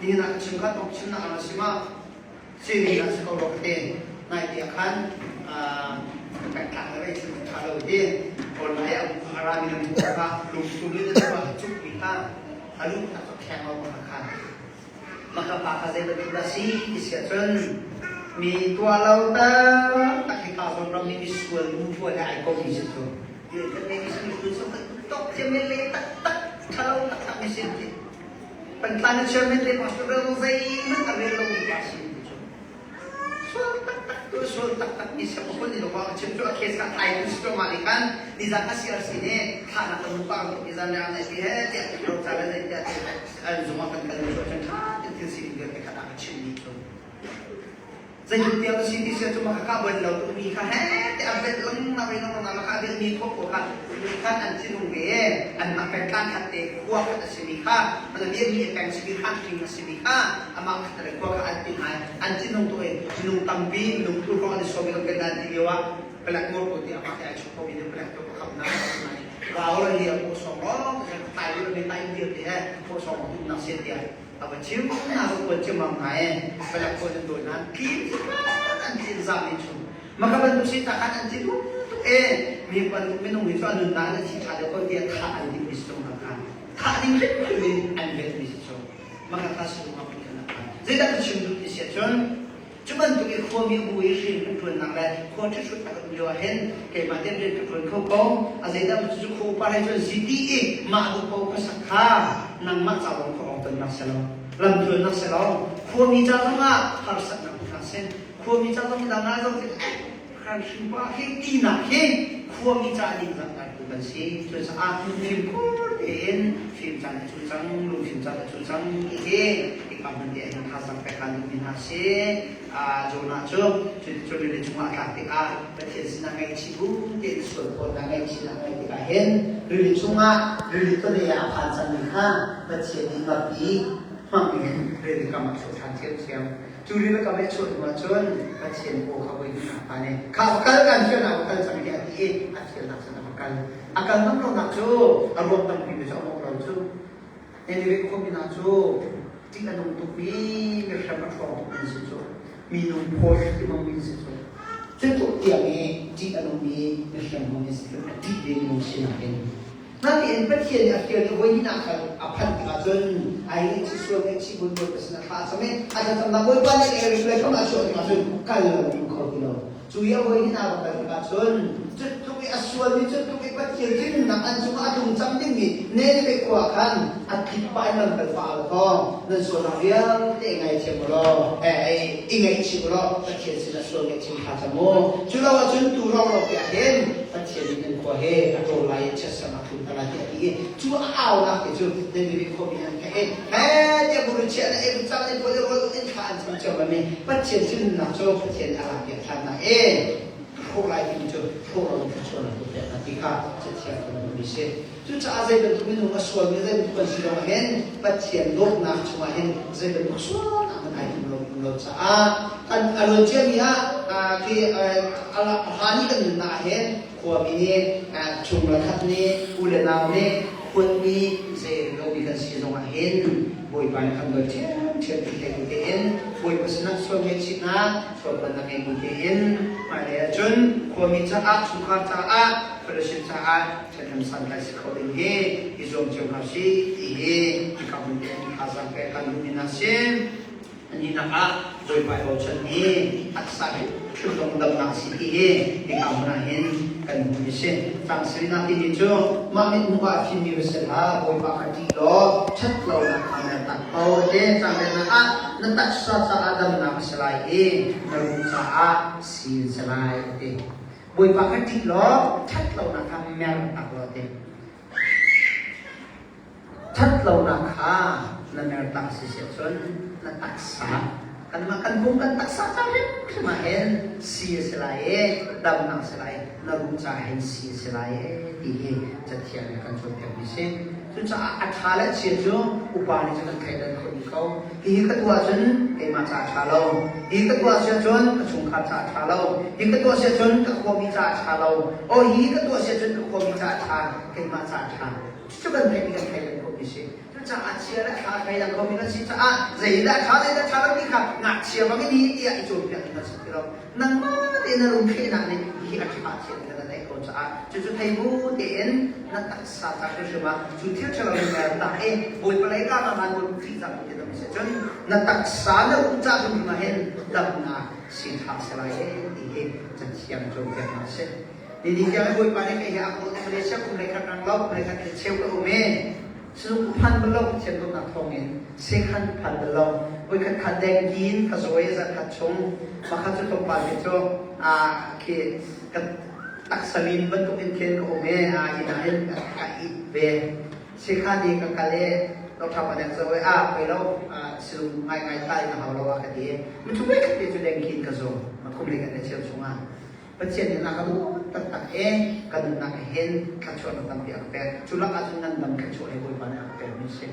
G: Nihin ah ka chim kha tawk chimnak ah si ma sini ah si ko rua ka ti. Nai te ah khan kan tlak le rei thil ṭha lo hi online a rami nan hmuh kha lungtum in a cuk mi kha a lu a kheng lo kha Maka pa kha zei bantuk dah si ti si ahcun mi tuah lo taktak hi ka zawn ram nih misual nu pawl he ai komi si cu. Ti kan mi misual cu tok thiam le taktak ṭhalo taktak mi si ti. Pantlan chairman le pastor zeihmanh a rel lo mi pa si ti cu. Sual taktak tu sual taktak mi si pakul ni lo chim cu a case ka tlai tu si cu mah nih khan nizan a CRC nih thahnak kan pa nizan le an ti he tiah ro ca le zei tiah an zung ah kan kal mi cu cun tha tein thil sining vialte kha a chim mi cu zeitin tiang si ti sia cu maka ka ban lo tu mi kha he te a vet lengmang in lengmang maka a vet mi khop ko kha mi khan an thinung ve an mah peng tlang khat te khua khat a si mi kha an bia mi peng si mi khan hring a si mi kha amah khat le khua kha an tin ai an thinung tu in minung tampi minung tu hrawng an i sawm i kan dan ti lio ah palek mor ko ti amah he ai chuk ko mi palek to kham na rau le lia ko song rong tai le me tai dir ti he ko song rong nak se tia ava chim na ko ko chim mang ngai palek ko nan do nan kin an tin zam ni chung maka bantuk si ta khan an tin tuk e mi bantuk minung hi chu anun na an thi tha de ko tia tha an ding mi sung na khan tha ding hrim hrim in an vet mi si chung maka ka sung ma kan khan zeidah ka chim duh ti sia cun Cu bantuk i khuami bu i rian kan ṭuannak le khua ṭhihrut a kan um lio ah hin keimah tein rian ka ṭuan kho ko. A zeidah cucu khua upa he cun ziti i mah duh paoh khuasak kha nangmah ca lawng kha awng tonnak si lo. Lamtluannak si lo. Khuami ca zongah harsatnak um hlah seh. Khuami ca zong midang ah zong eh hranhring pa hi tinak hi khuami ca ningzak ngaitu kan si. Cucaah fimkhur tein fim caan a cu cang, lungfim caan a cu cang ti hi hika hmun te ahhin thazaang pek kaan duhmi hna si. Jonah cu cuticun rili chungah a tlak tikah Pathian sinah ngaihchih bu tein sual phawtnak ngaihchihnak ngeih tikah hin rili chungah rili tawne ah a phan cangmi kha Pathian nih ngapi hmang in rili kam ah a chuah ṭhan ṭhiamṭhiam. Cu rili kam i a chuah hnu ahcun Pathian aw kha voi hnihnak pa nih kha va kal kan fialnak va kal cang hi a ti i a fialnak cun a va kal. A kal ngam lonak cu a ruang tampi mi cu a mawh lo cu. Nineveh khuami hna cu ṭih a nung tukmi mihrem a ṭhawng tukmi an si cu. Minung phaw hrimhrimmi an si cu. Cutluk tiang i ṭih a nungmi mihrem hmang an si cu a ṭih ve minung sinak in. Natein Pathian nih a fial i voi hnihnak khan a phanh tikah cun ai ngaihchih sual ngaihchih buin Bawipa sinah thla a cam i a thlacamnak Bawipa nih Eric le kham a chuah tikah cun kal lo ding kho ti lo. Cu i a voi hnihnak a kal tikah cun cutluk i a sualmi cutluk i Pathian thinhunnak an cungah a tlung cang dingmi Nineveh khua khan a tlip pah in lamkal pah a thawng nan sualnak vialte i ngaithiam u law i ngaihchih u law Pathian sinah sual ngaihchim thla cam u. Cu lo ahcun tu rong lo te ah hin Pathian nih nan khua he a ṭawl lai i chiatserh a tlun lai tiah a ti i cu a aunak te cu Nineveh khuami an theih i he tiah buru chiah le ei cang in puan i rawl in thla an cam cio mi Pathian thinhunnak cu Pathian nih a lak piak ṭhan hna i hrawh lai timi cu hrawh lo in thluachuahnak tu pek hna ti kha Cathiang kan hmuhmi si. Cucaah zei bantuk minung a sualmi zei bantuk kan si zongah hin Pathian dawtnak chungah hin zei bantuk sualnak hmanh ai tum lo um lo caah kan a luan ciami ah khi a hlan i kan nunnak ah hin khuami nih chung le khat nih u le nau nih khuatmi zei lomi kan si zongah hin Bawipa nih kan dawt ṭhiamṭhiam ti thei bu tein Bawipa sinah sual ngaihchihnak sualpalnak ngei bu tein hmailei ahcun khuami caah chungkhar caah fellowship caah ṭhahnem santlai si kho ding hi i zuam cio hna usih ti hi hika hmun te in thazaang pek kan duhmi hna si. Aninak ah Bawipa i bochan hi taksa hrimhrim zong damnak si ti hi hika hmun ah hin kan hmuh si. Cang sirinak timi cu mah mithmuh ah fimmi va si hlah, Bawipa kha ṭih law ṭhat lonak kha mer tak ko. Te cang lennak ah na taksa caah damnak a si lai i na ruh caah sii an si lai a ti. Bawipa kha ṭih law ṭhat lonak kha mer tak law ti. Ṭhat lonak kha na mer tak si si ahcun na taksa Kanmah kan pum kan taksa ca hrimhrim ah hin si a si lai i damnak a si lai, na ruh ca hin si a si lai e ti hi Cathiang nih a kan cawnpiakmi a si. Cucaah a ṭha le a chia cu upa nih cun an thleidan khawh dih ko. Hihi ka tuah ahcun keimah ca a ṭha lo. Hi ka tuah si ahcun ka chungkhar ca a ṭha lo. Hi ka tuah si ahcun ka khuami ca a ṭha lo. Aw hi ka tuah si ahcun ka khuami ca a ṭha, keimah ca a ṭha. Cucu kan theih i kan thleidan khawhmi a si. Cucaah chia le ṭha thleidan khomi kan si caah zeidah ṭha zeidah ṭha lo ti kha ngakchia bangin hi tiah i cawnpiak ding kan si ti lo. Nangmah tein na lungthlehnak nih hi a ṭha chia ti kha na theih ko caah cucu thei bu tein na taksa ca hrimhrim ah cu thil ṭhalo in mer tak i Bawipa lei ka ma ngan Bawipa Khrih cang ti dam si cun na taksa na um ca hrimhrim ah hin damnak si ṭha si lai ti hi cathiang cawnpiaknak a si. Ni tiang Bawipa nih kei hi a ka Malaysia kum lei khat rang lo kum lei khat cheu ka um i Sung phan bal lo Pathian dawtnak thawngin sekhan phan bal lo voikhat kha dengue in ka zaw i zarkhat chung makha cu tlawmpal te cu a khi ka taksa lin bantuk in khin ka um i a inn ah hin ka it ve sekhan i ka kal i doctor pa nih zaw i a poi lo silung ngai ngai tai na hau lo a ka ti mu cu voikhat te cu dengue in ka zaw ma kum le kan le cheu chungah Pathian nih a ka dawt taktak i ka nunnak ah hin thluachuahnak tampi a ka pek. Cu lakah cun ngandam thluachuah hi Bawipa nih a ka pekmi a si.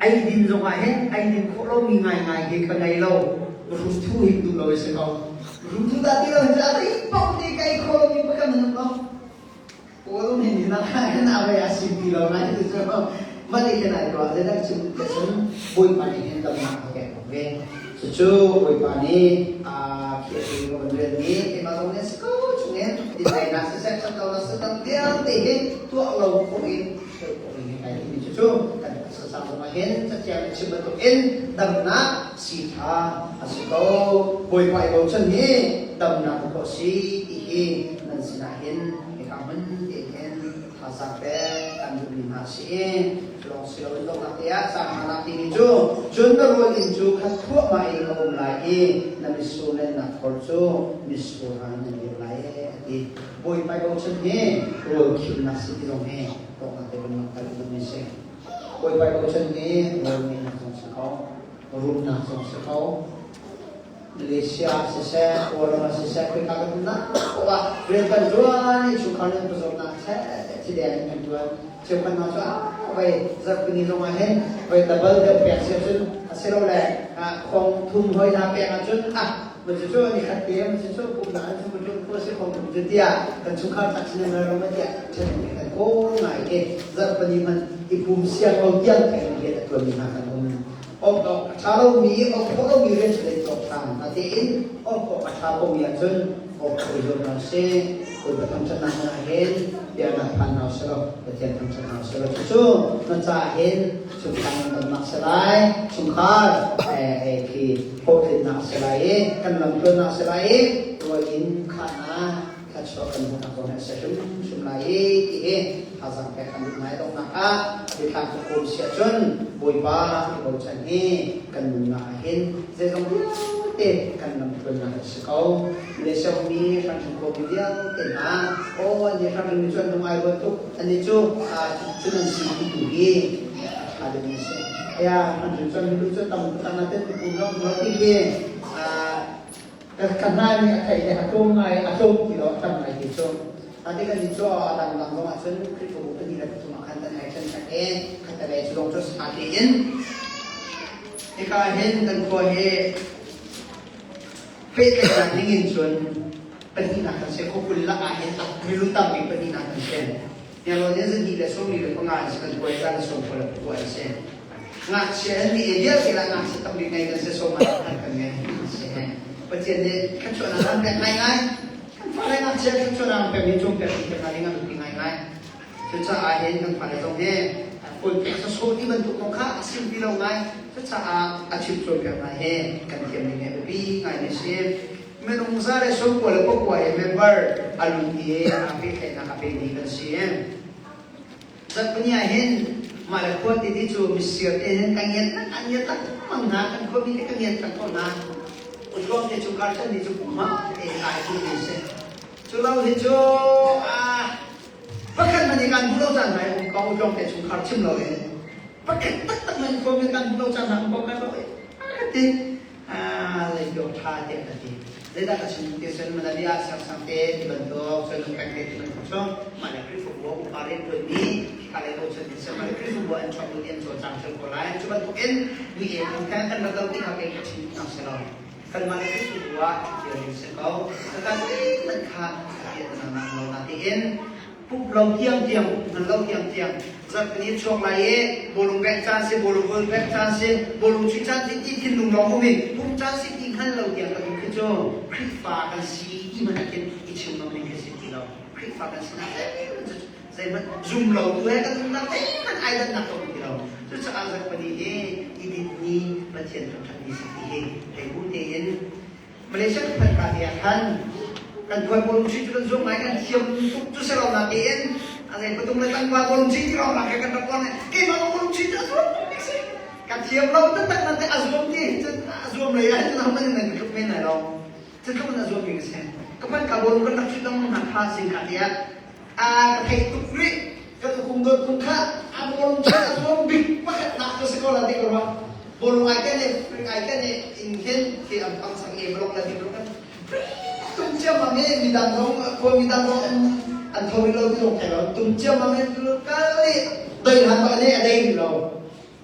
G: Eidin zongah hin eidin khawh lomi ngaingai hi ka ngei lo. Ruthu hi duh lo i si ko. Ruthu dah ti lo hin cu a zei paoh te ka ei khawh lomi pakhat nan um lo. Kawl hin hin ah hin a vei a si ti lo nai ti cu mah nih khin ai tuah zeidah chim te cun Bawipa nih hin damnak a pek ve. Cucu Bawipa nih a khi a tu ka van rel mi keimah zong nih a si ko chungin dineinak siseh ṭhatlonak siseh vialte hi tuah lo khawh in hrel khawh ding hi kai timi cucu kan taksa zongah hin cathiang nih chim bantuk in damnak sii ṭha a si ko. Bawipa i bochan hi damnak khawh si ti hi nan sinah hin hika hmun te hin thazaang pek kan duhmi hna a si i cu lawng si loin donghnak te ah caang hna timi cu cun na rawl inn cu khat thluahmah in a um lai i na mitsur lennak khor cu mitsur hang in nan dir lai e a ti. Bawipa i bochan hi rawl khimnak si ti zong hi donghnak te kan langhter duhmi a si. Bawipa i bochan hi rawl ngeihnak zong si kho, rumnak zong si kho, Malaysia siseh, Kawlram ah siseh, khawika kan umnak paoh ah rian kan ṭuan i chungkhar nan pawzawmnak seh thideng in kan ṭuan. Cheukhat hna cu ah vei zarhpini zong ah hin vei double deuh pek si ahcun asilole khong thum hoi hna pek ahcun ah ma cu cu ni khat te ma cu cu pumnak an cu cu khu si khong thum cu tiah kan chungkhar tak sin in ram tiah ṭhen kan kawl ngai i zarhpini man i pum siang lo tiang kan rian a ṭuanmi hna kan um. Awk awk a ṭha lomi, awk khawh lomi rian cu zeicawk ṭha natein awk awk a ṭha komi ahcun awk khawh i zuam hna usih. Bawipa thangṭhatnak hmun ah hin biaknak phan hna usih law Pathian thangṭhat hna usih law cucu na caah hin chungkhar ngandamnak si lai, chungkhar khi hlawhtlinnak a si lai i kan lamtluannak a si lai i rawl in khahnak thluachuah kan hmuhnak zong hi a si hrimhrim lai i ti hi thazaang pek kan duh ngai donghnak ah biathlam ka kawm si ahcun Bawipa i bochan hi kan nunnak ah hin zeizong vialte kan lamtluannak a si ko. Malaysia ummi hranhring khuami vialte hna aw an nih hranhring cu an lung ai ruat tuk annih cu cun an si ti tu hi a ṭha deuhmi a si. Aya hranhring cu an milu cu tam tam natin miphun zong lo ti hi Ka hna nih a theih le a tlawm ngai, a tlawm ti lo, a tam ngai ti cu. Ati kan nih cu a dangdang zong ahcun Khrihfabu pahnih le pathum ah khan kan hei ṭhen khat i khatte cu zong cu sa tein hika hin kan khua hi pehtlaihnak ning in cun pahnihnak kan si khuakul lakah hin milu tam bik pahnihnak kan si. Nelrawn in zahnih le sawmli le panga an si kan kuai caan le sawmkua le pakua an si. Ngakchia an mi vialte lah ngakchia tam bik ngei kan si sawm ah kan kan ngei si. Pathian nih thluachuahnak an pek ngaingai. Kan fale ngakchia thluachuahnak an pek mi cung pek mi hna ding an biapi ngaingai. Cucaah hin kan fale zong hi kawl pek sawsawh ti bantuk kong kha a sim ti lo ngai. Cucaah a chim cawnpiak hna hi kan thiam ding hi a biapi ngai mi si. Minung 199 i member a lut i aa pehtlaihnak a pemi kan si. Zarhpini ah hin mah le khua titi cu misir te hin kan ngiat tak an ngiat lengmang hna kan khuami te kan ngiat tak ko hna. Utluang te cu kar chan ni cu pumha te ai tu mi si. Cu lo hi cu ah pakhat man i kan duh lo caan hna i um ko utluang te chungkhar chim lo in pakhat taktak man khuami kan duh lo caan hna um ko kan lo i. ka ti. Zei ṭha tiah ka ti. Zeidah ka chim ti cun Malaysia siangsang te ti bantuk, cun peng te ti bantuk cu mah le Khrihfabu ah upa rianṭuanmi hika lei bochan in seh mah le Khrihfabu an chuak duh ti an cawlcang ṭheo ko lai. Cu bantuk in mi e phung kha kan rak do ti kha kei ka chim hna si lo. Kanmah le Khrihfabu ah ṭhutdir ding si ko. Kan zeihmanh kha a piah lo natein Pumh lo tiangtiang, hman lo tiangtiang zarhpini chuak lai i bawlung bengh caan si, bawlung vul bengh caan si, bawlung chuih caan si ti thinlung lawng um i pumh caan si ti hngal lo tiang kan um khi cu Khrihfa kan si ti hmanh ah khin i chim ngam ding khi si ti lo. Khrihfa kan sinak zeihmanh zeihmanh zum lo tu he kan umnak zeihmanh ai dannak a um ti lo. Cucaah zarhpini hi i dinh ni Pathian thangṭhat ni si ti hi thei bu tein Malaysia kan phanh ka te ah khan kan khuai bawlung chuih cu kan zuam ngai kan thiam tuk cu si lo natein a zei patung le tlangval bawlung chuih ti rong ke kan rak uar keimah zong bawlung chuih cu a zuam tuk si ka thiam lo taktak nan te a zuam ti cun a zuam lei ah cun ahohmanh in nan ka tluk men lai lo cu tluk in a zuam mi ka si ka phanh ka bawlung kan rak chuih dong hna kha sing ka ti ah a ka theih tuk rih kan kum dot kum kha a bawlung chuih a zuam bik pakhat nak cu si ko la ti ko rua bawlung ai ken i ai ken i in khin khi am pang sang e blok la ti blok kan tum chiam e midang zong khua midang zong an an tho lo ti zong thei lo tum chiam e kal i doi han ba ne a dei lo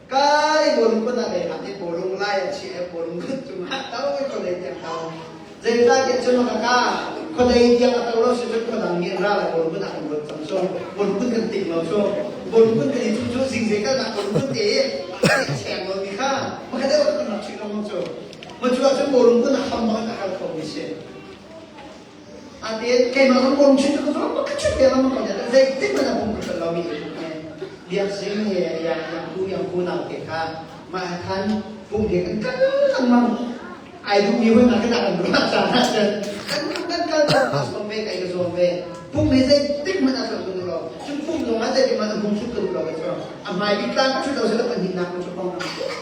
G: Kai bawlung kun ah lei i bawlung lai a chi i bawlung kut cungah to i khuadei tiang to. Zeicahtiah cun ka ka khuadei tiang a to lo si cun khuadang nih an ra lai bawlung kun ah kan ruat cang cu. Bawlung kun kan ting lo cu. Bawlung kun kan i cuh cu zingzei kalnak bawlung kun te i cheng lo mi kha makhat deuh kan rak chuih lengmang cu. Ma cu ahcun bawlung kun a kham bak in a kal kho mi si. Atein keimah zong bawm chin ka zong ka chut te lam ko zei tik man a bum ka lo mi biak sing he yang yang ku yang ku nau te kha ma khan pum he kan kal lengmang ai duh mi hun kan kan ruah cha na chan kan kan kal ka som ve kai ka zuam ve pum he zei tik man a chut ku lo chun pum zong a zei man a hung chut ku lo ka chu a mai bi tlang chut lo se la pan hin nak ku chu kong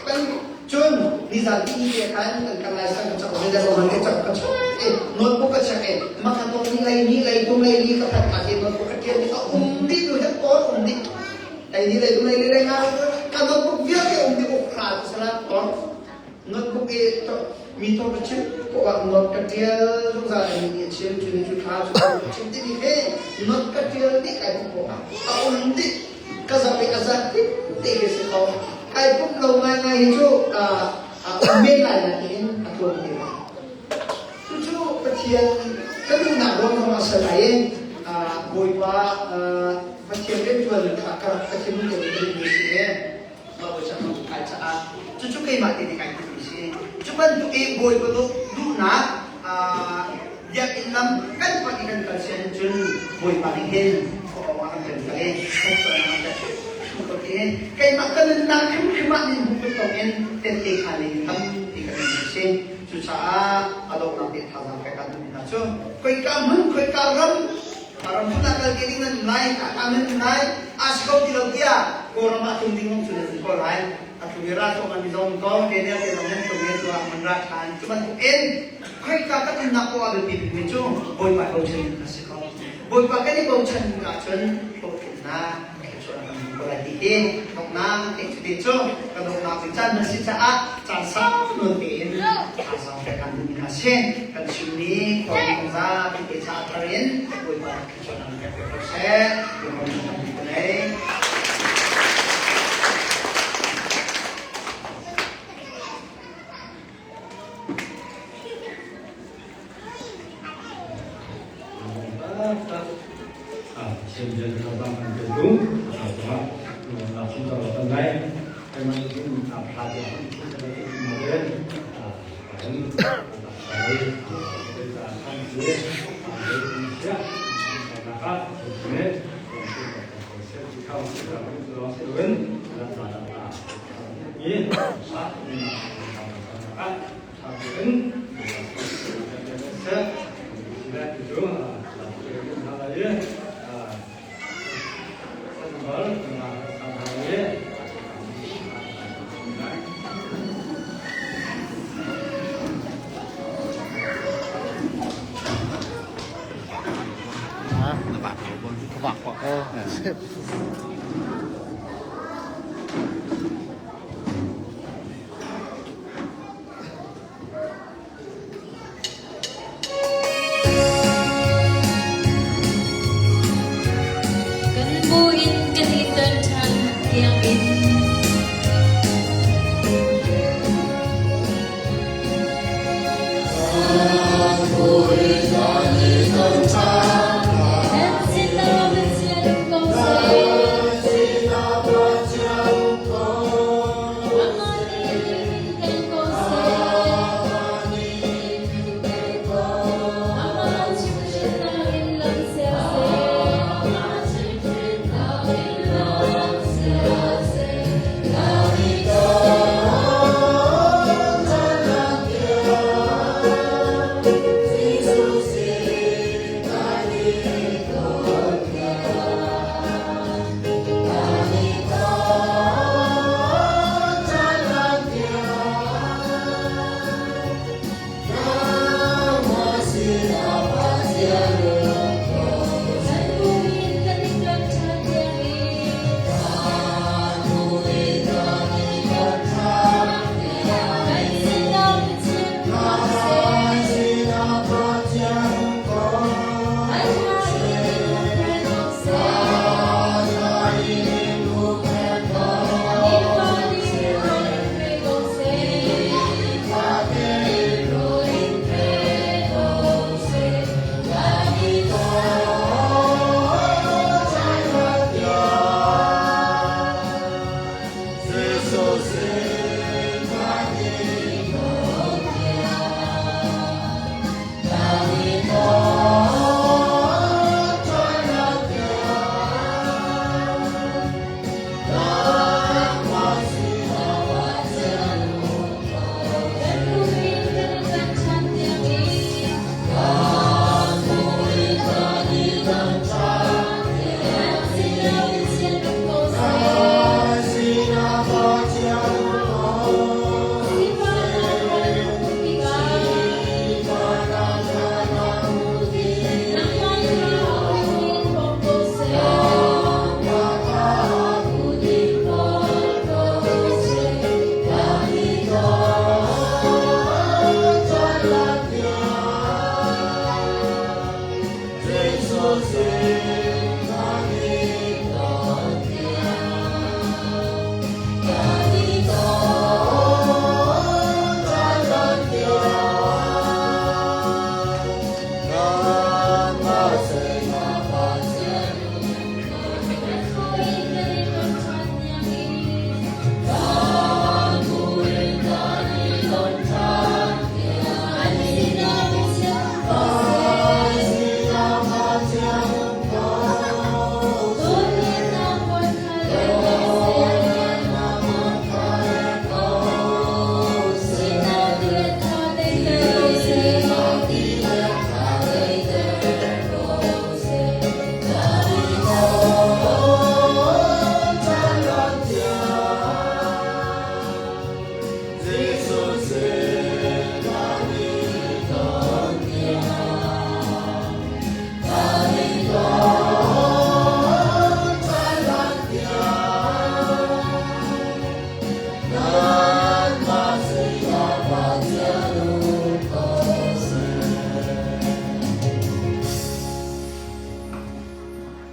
G: kan Cun nizan ti te khan kan kal lai sang ka chak ve da man ka chak ka chak e notebook ka chak e maka tong ni lei ni lei tum lei li ka phat ka te notebook ka tial ni a um di tu he kor um di lei ni lei tum lei li lei nga ka notebook vialte um di uk kha tu sala kor notebook e to mi to ka chim ko ah not ka tial zungzal ani ni chim chu ni chu tha chu chim ti ni he not ka tial ni kai ko a um di ka zap i a zat te khi si kho. Kai pumh lo ngaingai hi cu a um men lai na tiin a tuan ti lo. Cucu Pathian ka duhnak ruang zong a si lai i Bawipa Pathian rianṭuan kha ka rak ka thinlung te ka duhmi si i mah bawi cang kai caah cucu keimah te nih kai timhmi si. Cu bantuk i Bawipa duhnak Biakinn lam kan panh i kan kal sian cun Bawipa nih hin khua ah kan kan kal i kan chuahnak ah kan ko ti keimah ka nunnak hrimhrim ah min hmu tuk in tette kha le tampi ka kan si. Cucaah a donghnak bik thazaang pek aan duhmi hna cu khoika hmun khoika ram ram phun ah kal te ding nan um lai a nan um lai a si kho ti lo tiah Kawlram ah tlung ding zong cu nan um ko lai. A tlung i ra tlung an mi zong ko Daniel te zong nan tlung i tu ah man ra ṭhan cu bantuk in Khoika kan umnak poah biapi bikmi cu Bawipa bochan in a si ko. Bawipa kan i bochan ahcun hlawhtlinnak thluachuah kan hmu ko lai ti hi donghnak te cu te cu kan donghnak ding caan a si caah caan sau nawn tein thazaang pek kan duhmi hna si. Kan chimmi khuami zapi te caah thar in Bawipa thluachuahnak pek ve ko seh. Lungrawlnak kan nei.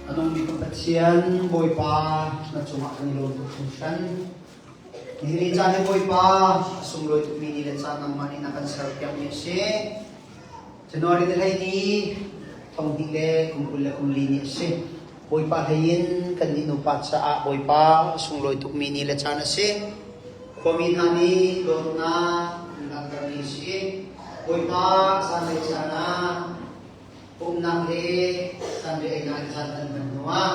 G: A nungmi kan Pathian Bawipa na cungah kan i lawm tuk hringhran. Nihin ni caan hi Bawipa a sunglawi tukmi ni le caan nangmah nih na kan serpiakmi a si. January ni hlei ni thong hnih le kum 20 le kum li ni a si. Bawipa hlei in kannih nupa caah Bawipa a sunglawi tukmi ni le caan a si. Khuami hna nih dawtnak an langhtermi a si. Bawipa zanlei caan ah pumhnak le zanriah einak in caan kan hman hnuah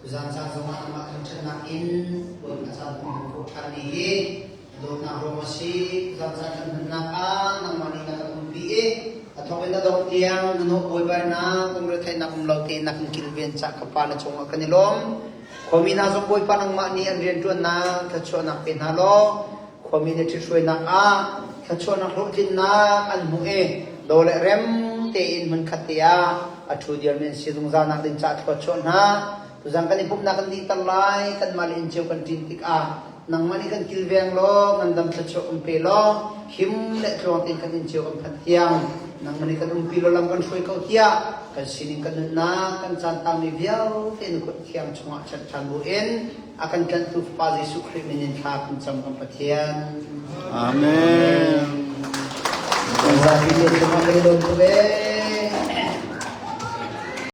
G: tuzaan caan zongah nangmah thangṭhatnak in Bawipa caan kan hman khawh ṭhanmi hi na dawtnak ruang a si. Tuzaan caan kan hmannak ah nangmah nih na kan umpi i a thawk in a dongh tiang na nawh buaibainak, lungretheihnak um lo tein na kan kilven caah ka Pa na cungah kan i lawm. Khuami hna zong Bawipa nangmah nih an rianṭuannak thluachuahnak pe hna law khuami na ṭhithruainak ah thluachuahnak hlawhtlinnak an hmuh i do le rem tein hmunkhat te ah a ṭhu dirmi an si zungzalnak ding caah thluachuah hna. Tuzan kan i pumhnak kan dihter lai, kanmah le inn cio kan ṭin tikah nangmah nih kan kilveng law ngandam thluachuah kan pe law him le tluang tein kan inn cio kan phanh tiang nangmah nih kan umpi law lam kan hruai ko tiah kan sining kan nunnak kan caan tangmi vialte na kut thiang chungah chiat ṭhan buin a kan tlanhtu Fapa Jesuh Khrih min in thla kan cam kan Pathian.
F: Amen.
G: Kan zapi te cungah kan i lawm tuk ee.